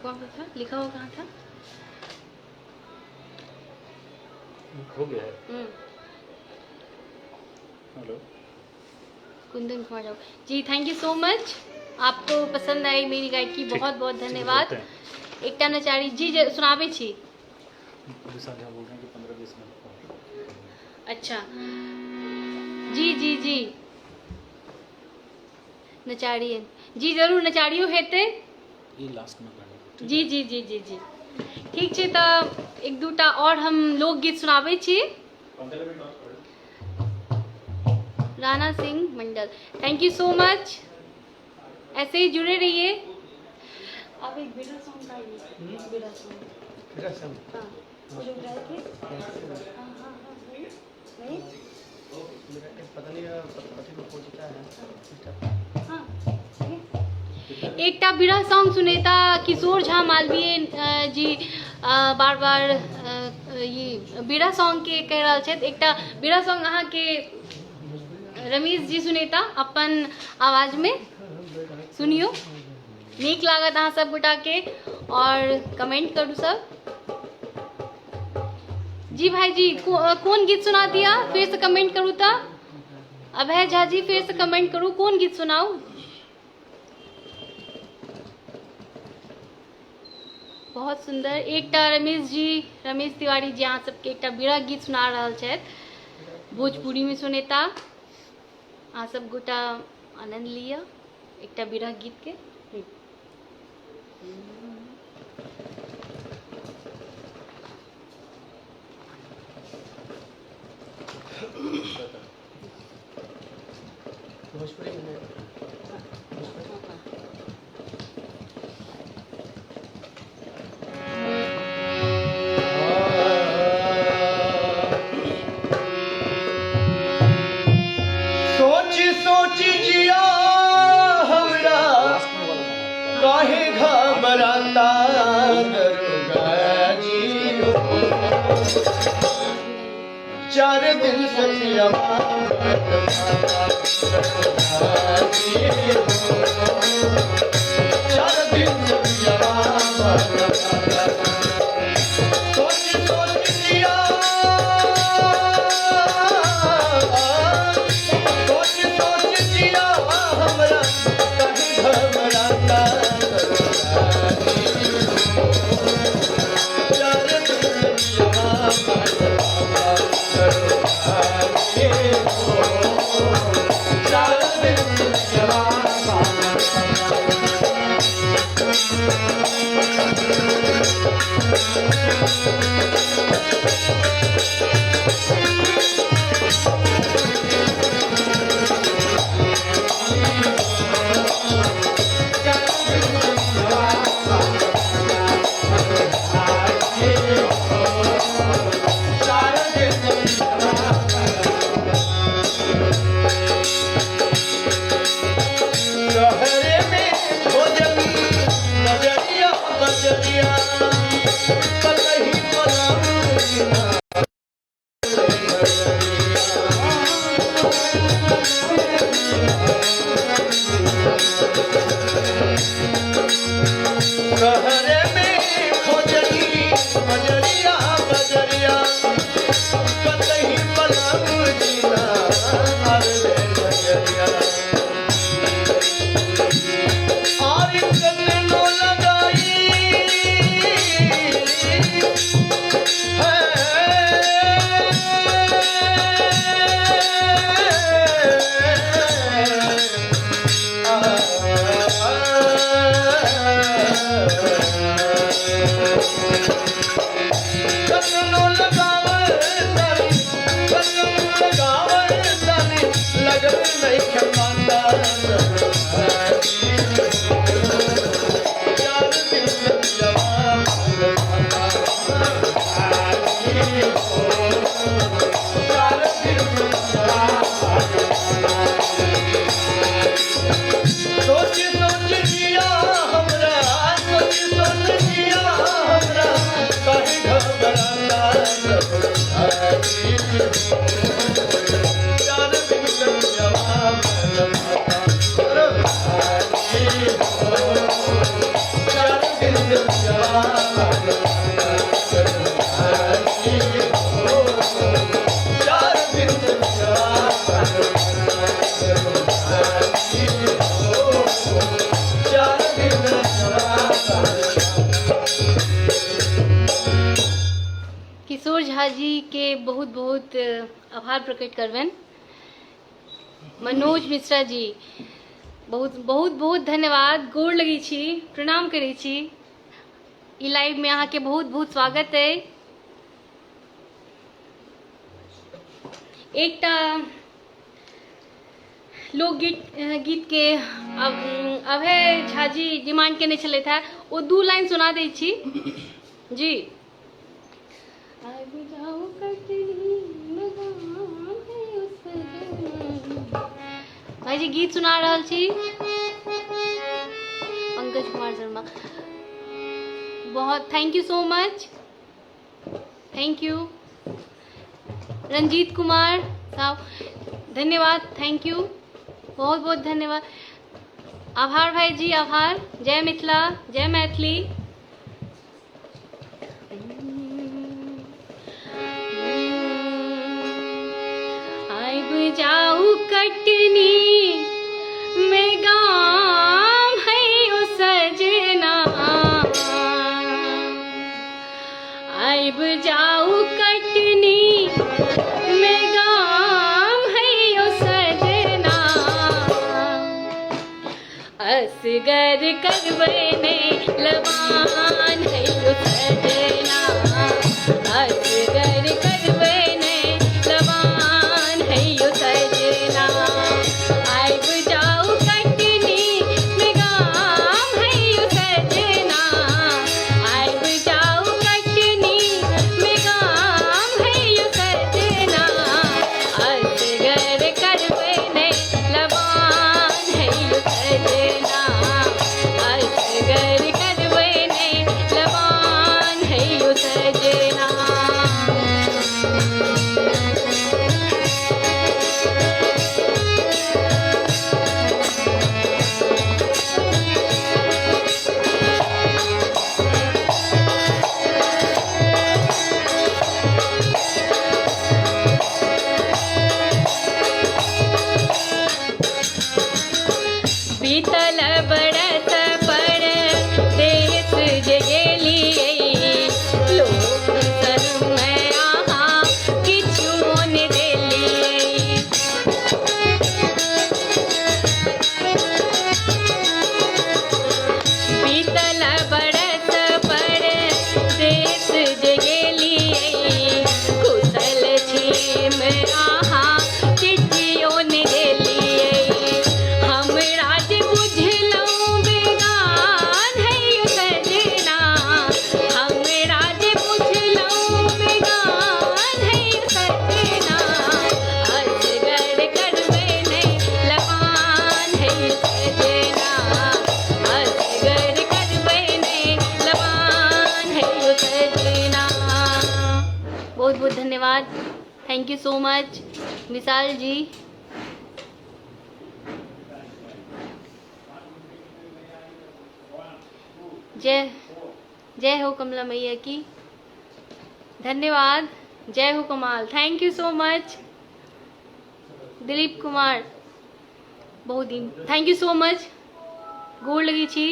कौन सा था लिखा हुआ, कहाँ था? हो गया है। Hello Kundan Kumar Rao ji, thank you so much. आपको पसंद आई मेरी गायकी, बहुत बहुत धन्यवाद। ठीक है, एकटा नचारी जी सुनाबै छी। विशाल झा बोल रहे हैं कि 15-20 मिनट और। अच्छा जी जी जी, नचारी जी जरूर, नचारियो हेतै ये लास्ट में गाना। जी जी जी जी जी। ठीक छै, तऽ एक दूटा आओर हम लोकगीत सुनाबै छी। Rana Singh Mandal, thank you so much, ऐसे ही जुड़े रहिए। अब एक बिरहा सॉन्ग गाइए, बिरहा सॉन्ग। बिरहा सॉन्ग? हाँ, वो जो गाए थे। हाँ हाँ हाँ, नहीं मेरा पता नहीं पति को पहुंचता है। हाँ, एकटा बिरह सॉन्ग सुनेता किशोर झा मालवीय जी बार बार ई बिरह सॉन्ग के कहि रहल छथि। एकटा बिरह सॉन्ग अहाँके रमेश जी सुनेता अपन आवाज में, सुनियो, नीक लागत अहाँ सब गोटा के, और कमेंट करू सब। जी भाई जी, कोन गीत सुना दिया फिर से कमेंट करू। तऽ अभय झा जी फिर से कमेंट करू, कोन गीत सुनाऊ। बहुत सुंदर एकटा रमेश जी, रमेश तिवारी जी अहाँ सबके एकटा बिरह गीत सुना रहल छथि, भोजपुरी में सुनेता। अहाँ सब गोटा आनंद लिअ एकटा बिरह गीत के। भोजपुरी में। सोच सोच जिया हमरा काहे घबराता दरोगा जी हो। चार दिन से पिया चार दिन से पिया सोच सोच जिया, सोच सोच जिया हमरा काहे घबराता चार दिन से पिया चार दिन से पिया। शहरे में भोजन नजरिया बजरिया कलही पलंग। शहरे में खोजनी बजरिया बजरिया कतही पलंग जीना अरे नजरिया और कतनो लगाई कतनो लगावल तारी, कतनो लगावल तारी, लगन नहीं खपाता चार दिन जवान चार दिन सोच सोच जिया हमरा, सोच सोच जिया हमरा काहे घबराता चार दिन जवान चार दिन जवान चार दिन जवान चार दिन जवान। किशोर झा जी के बहुत बहुत आभार प्रकट करबनि। मनोज मिश्रा जी बहुत बहुत बहुत धन्यवाद, गोर लगै छी, प्रणाम करै छी। ई लाइव में अहाँके बहुत बहुत स्वागत है। एकटा लोकगीत गीत के अभय झा जी डिमांड केने छलथि हेँ, ओ 2 लाइन सुना दै छी जी। आबि जाउ कटनी में गाम है उस भाईजी गीत सुना रहल छी पंकज कुमार शर्मा, बहुत thank you so much, thank you. Ranjit Kumar साहब धन्यवाद, thank you, बहुत बहुत धन्यवाद, आभार भाई जी, आभार। जय मिथिला, जय मैथिली। आबि जाउ कटनी में गाम है ओ सजना, आबि जाउ कटनी में गाम है ओ सजना, असगर करबै ने लबान है ओ सजना, असगर करबै ने लबान है ओ सजना, आबि जाउ कटनी में गाम है ओ सजना, आबि जाउ कटनी में गाम है ओ सजना, असगर करबै ने लबान है ओ सजना, असगर करबै ने लबान है ओ सजना। बीतल बरस पर देश जे गेलियै, लोक शर्म अहाँ किछु ने देलियै। बीतल बरस पर देश जे गेलियै, कुशल क्षेम अहाँ चिट्ठियो ने देलियै। हमरा जे बुझलहुँ बेगान है ओ सजना, हमरा जे बुझलहुँ बेगान है ओ सजना, असगर करबै ने लबान है ओ सजना, असगर करबै ने लबान है ओ सजना। बहुत बहुत धन्यवाद, thank you so much Vishal ji. जय जय हो कमला मैया की, धन्यवाद, जय हो कमाल, thank you so much Dilip Kumar, बहुत दिन thank you so much, गोर लगी छी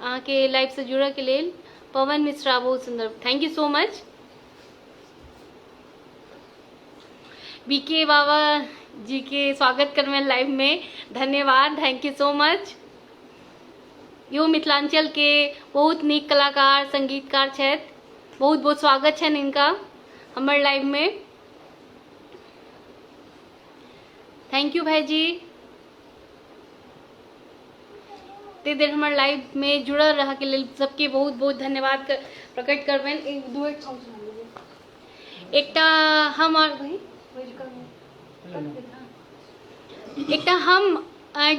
अहाँके लाइव से जुड़ऽ के लेल। पवन मिश्रा बहुत सुंदर, thank you so much. BK Baba ji के स्वागत करबै लाइव में, धन्यवाद, thank you so much. यो मिथिलांचल के बहुत नीक कलाकार संगीतकार छथि, बहुत बहुत स्वागत छनि इनका हमर लाइव में। Thank you भाईजी, एते देर हमर लाइव में जुड़ल रह के लेल सबके बहुत बहुत धन्यवाद प्रकट करबनि। एक दू एक सॉन्ग सुना देबै। एकटा हम और भाई एकटा हम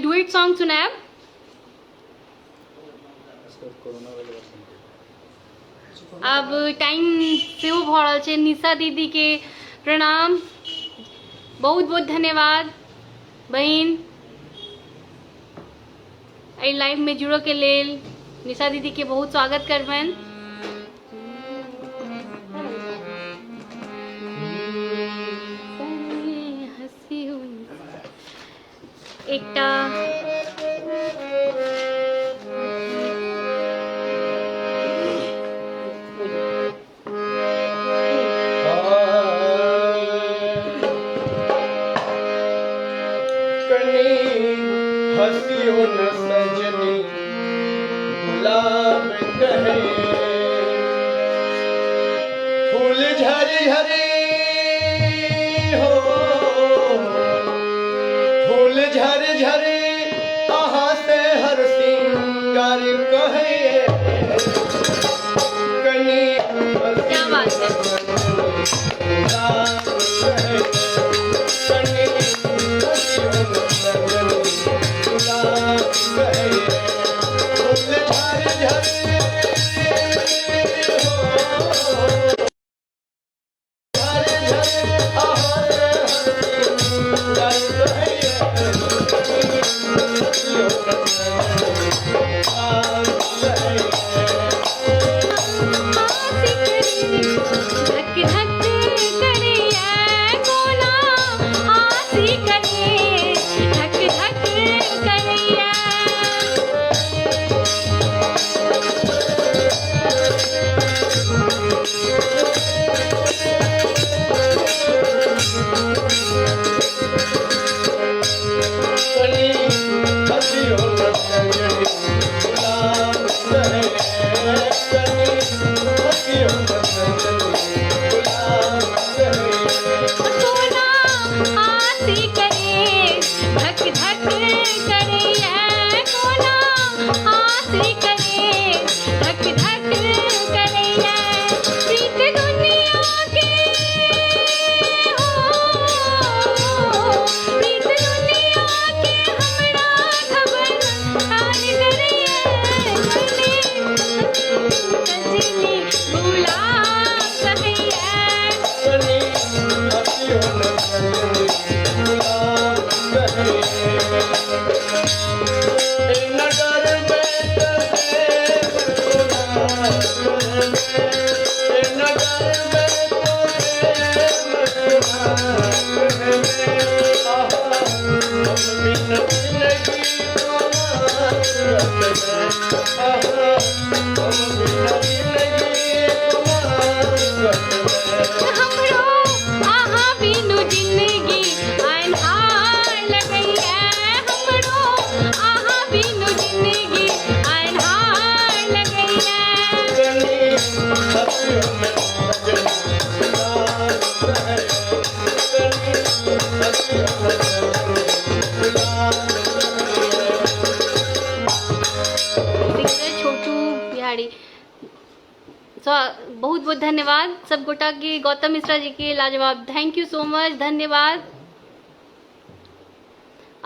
डुएट सॉन्ग सुनायब। आब टाइम सेहो भऽ रहल छै। निशा दीदी के प्रणाम, बहुत बहुत धन्यवाद बहिन एहि लाइव में जुड़ऽ के लेल। निशा दीदी के बहुत स्वागत करबनि। एकटा कनी हसियो न सजनी गुलाब कहे फूल झरी झरी हो फूल झर झरी अहाँ से हर सिंगार कहे कनी क्या बात है। धक धक करिए कोना हाथी करे धक धक करिए। कोना हाथी करे धक धक करिए कोना हाथी करे धक धक करिए। प्रीत दुनिया के हो प्रीत दुनिया के हमरा खबर आन करिए सजनी गुलाब कहिए। हमरो आहा बिनु जिंदगी अन्हार लगैया हमरो आहा बिनु जिंदगी अन्हार लगैया। सिंगर छोटू बिहारी सो बहुत बहुत धन्यवाद सब गोटा के, गौतम मिश्रा जी के लाजवाब, thank you so much, धन्यवाद।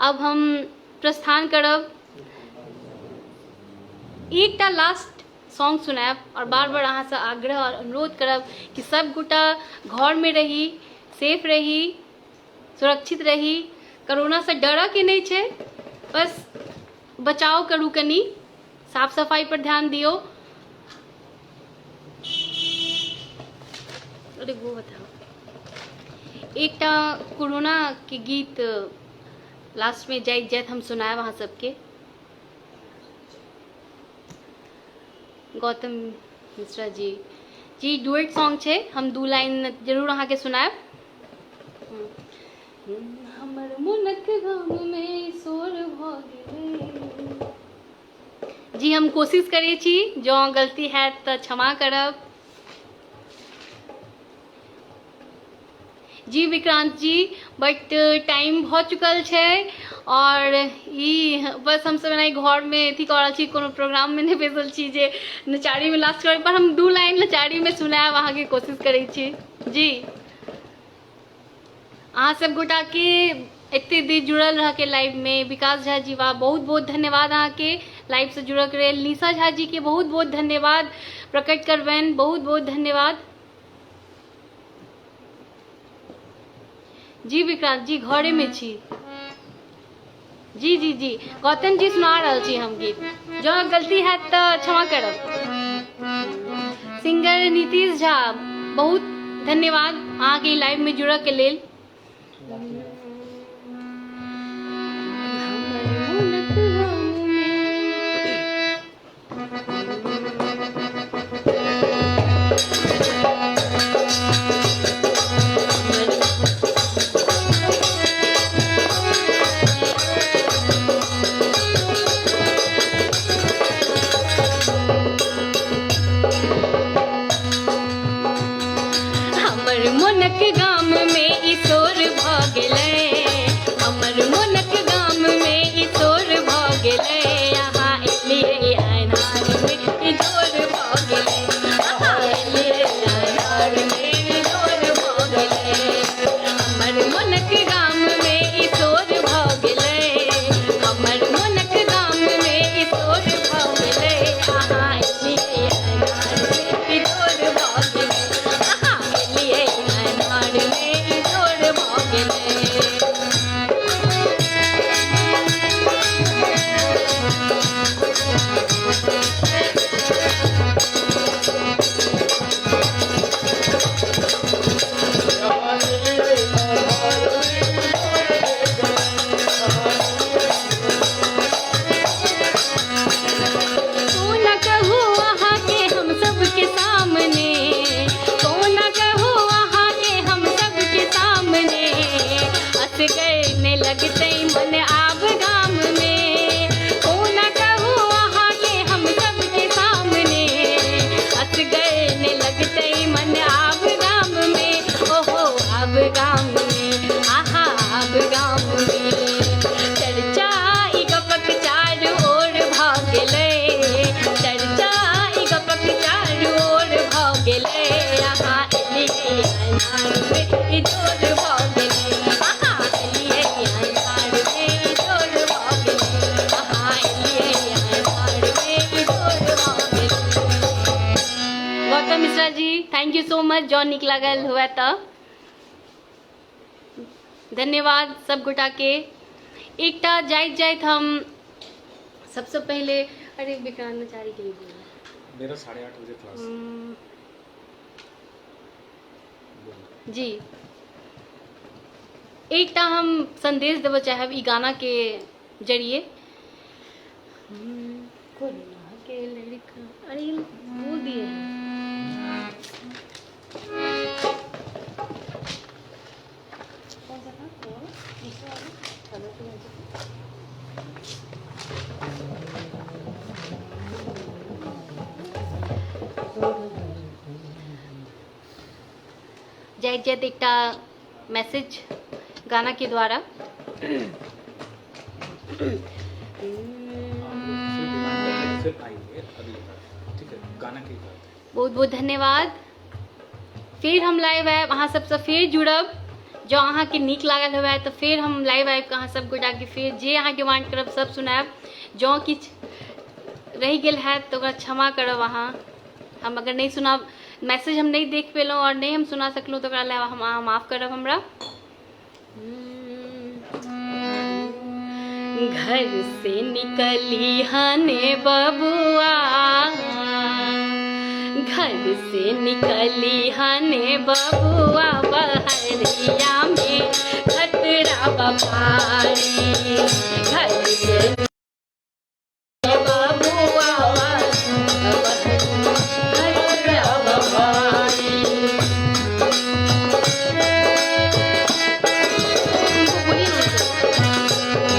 अब हम प्रस्थान करब, एकटा लास्ट सॉन्ग सुनायब और बार बार अहाँ से आग्रह और अनुरोध करब कि सब गोटा घर में रही, सेफ रही, सुरक्षित रही, कोरोना से डरऽ के नहीं छै, बस बचाव करू, कनी साफ सफाई पर ध्यान दियो। अरे वो बताओ, एकटा कोरोना के गीत लास्ट में जाइत जाइत हम सुनायब अहाँ सबके। गौतम मिश्रा जी जी डुएट सॉन्ग छै, हम दू लाइन जरूर अहाँके सुनायब। हमर मोनक गाम में शोर भऽ गेलै। जी हम कोशिश करै छी, जँ गलती हैत तऽ क्षमा करब। जी विक्रांत जी, बट टाइम भऽ चुकल छै और ई बस हमसब एनाही घरमे अथी कऽ रहल छी, कोनो प्रोग्राममे नहि बैसल छी जे नचारीमे लास्ट करबै, पर हम दू लाइन नचारीमे सुनायब अहाँके कोशिश करै छी। जी अहाँ सब गोटाके एते देर जुड़ल रहके लाइवमे, विकास झा जी वाह बहुत बहुत धन्यवाद अहाँके लाइवसँ जुड़के लेल। निशा झा जी के बहुत बहुत धन्यवाद प्रकट करबनि, बहुत बहुत धन्यवाद। जी विक्रांत जी घरे में छी। जी जी जी गौतम जी सुना रहल छी हम गीत, जँ गलती हैत तऽ क्षमा करब। सिंगर नीतीश झा बहुत धन्यवाद अहाँके लाइव में जुड़ऽ के लेल। मोनक गाम में ई शोर भऽ गेलै, हमर मोनक गाम में ई शोर भऽ गेलै, अहाँ एलियै अन्हार में इजोर भऽ गेलै, अहाँ एलियै अन्हार में इजोर भऽ गेलै, हमर मोनक गाम में ई शोर भऽ गेलै, हमर मोनक गाम में ई शोर भऽ गेलै, अहाँ एलियै अन्हार में इजोर भऽ गेलै, अहाँ एलियै अन्हार में इजोर भऽ गेलै। कोना कहू अहाँके हम सबके सामने, कोना कहू अहाँके हम सबके सामने, असगर ने लगतै मन आब गाम में, कोना कहू अहाँके हम सबके सामने, असगर ने लगतै मन आब गाम में, ओहो आब गाम में, आहा आब गाम में। चर्चा ई गपक चारू ओर भऽ गेलै, चर्चा ई गपक चारू ओर भऽ गेलै, अहाँ एलियै अन्हार में इजोर भऽ गेलै, अहाँ एलियै अन्हार में इजोर भऽ गेलै, अहाँ एलियै अन्हार में इजोर भऽ गेलै। Gautam Mishra ji, thank you so much. जँ नीक लागल हुए तऽ धन्यवाद सब गोटा के। एकटा जाइत जाइत हम सबसे पहले, अरे विक्रांताचार्य के लिए बोलना। मेरा 8:30 बजे क्लास। जी, एकटा हम संदेश देबऽ चाहब ई गाना के जरिए। कोरोना के लड़का, अरे बोल दिए। कौन सा था? वो दूसरा वाला? चलो तो मुझे। जाइत जाइत एकटा मैसेज गाना के द्वारा। फिर डिमांड करके फिर आएंगे अगली बार, ठीक है? गाना के बाद। बहुत बहुत धन्यवाद। फिर हम लाइव आयब, अहाँ सबसँ फेर जुड़ब। जँ अहाँके नीक लागल हुए तऽ फेर हम लाइव आबि कऽ अहाँ सब गोटाके फेर जे अहाँ डिमांड करब सब सुनायब। जँ किछु रहि गेल हैत तऽ ओकरा क्षमा करब अहाँ। हम अगर नहि सुना, मैसेज हम नहि देख पेलहुँ आओर नहि हम सुना सकलहुँ तऽ ओकरा लए हम अहाँ माफ करब हमरा। घर से निकली हने बबुआ, घर से निकली हने बबुआ, बहरिया में खतरा बभारी, घर से बबुआ खतरा बभारी। बोलिए ना।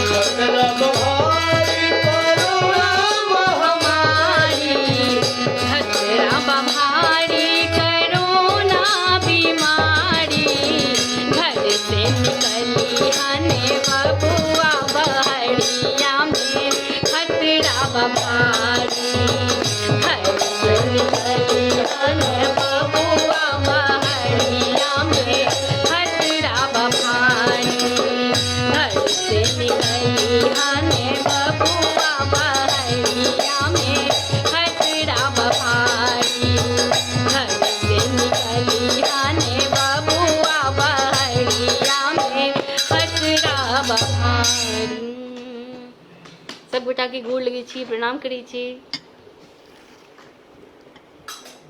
खतरा बभारी करुणा महामारी, खतरा बभारी करोना बीमारी, घर से निकली हने बबुआ, बहरिया में खतरा बभारी, घर से निकली हने बबुआ, बहरिया में खतरा बभारी, घर से निकली हने बबुआ, बहरिया में खतरा बभारी, घर से निकली हने बबुआ, बहरिया में खतरा बभारी। सब गोटा के गोर लगै छी, प्रणाम करै छी,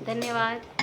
धन्यवाद।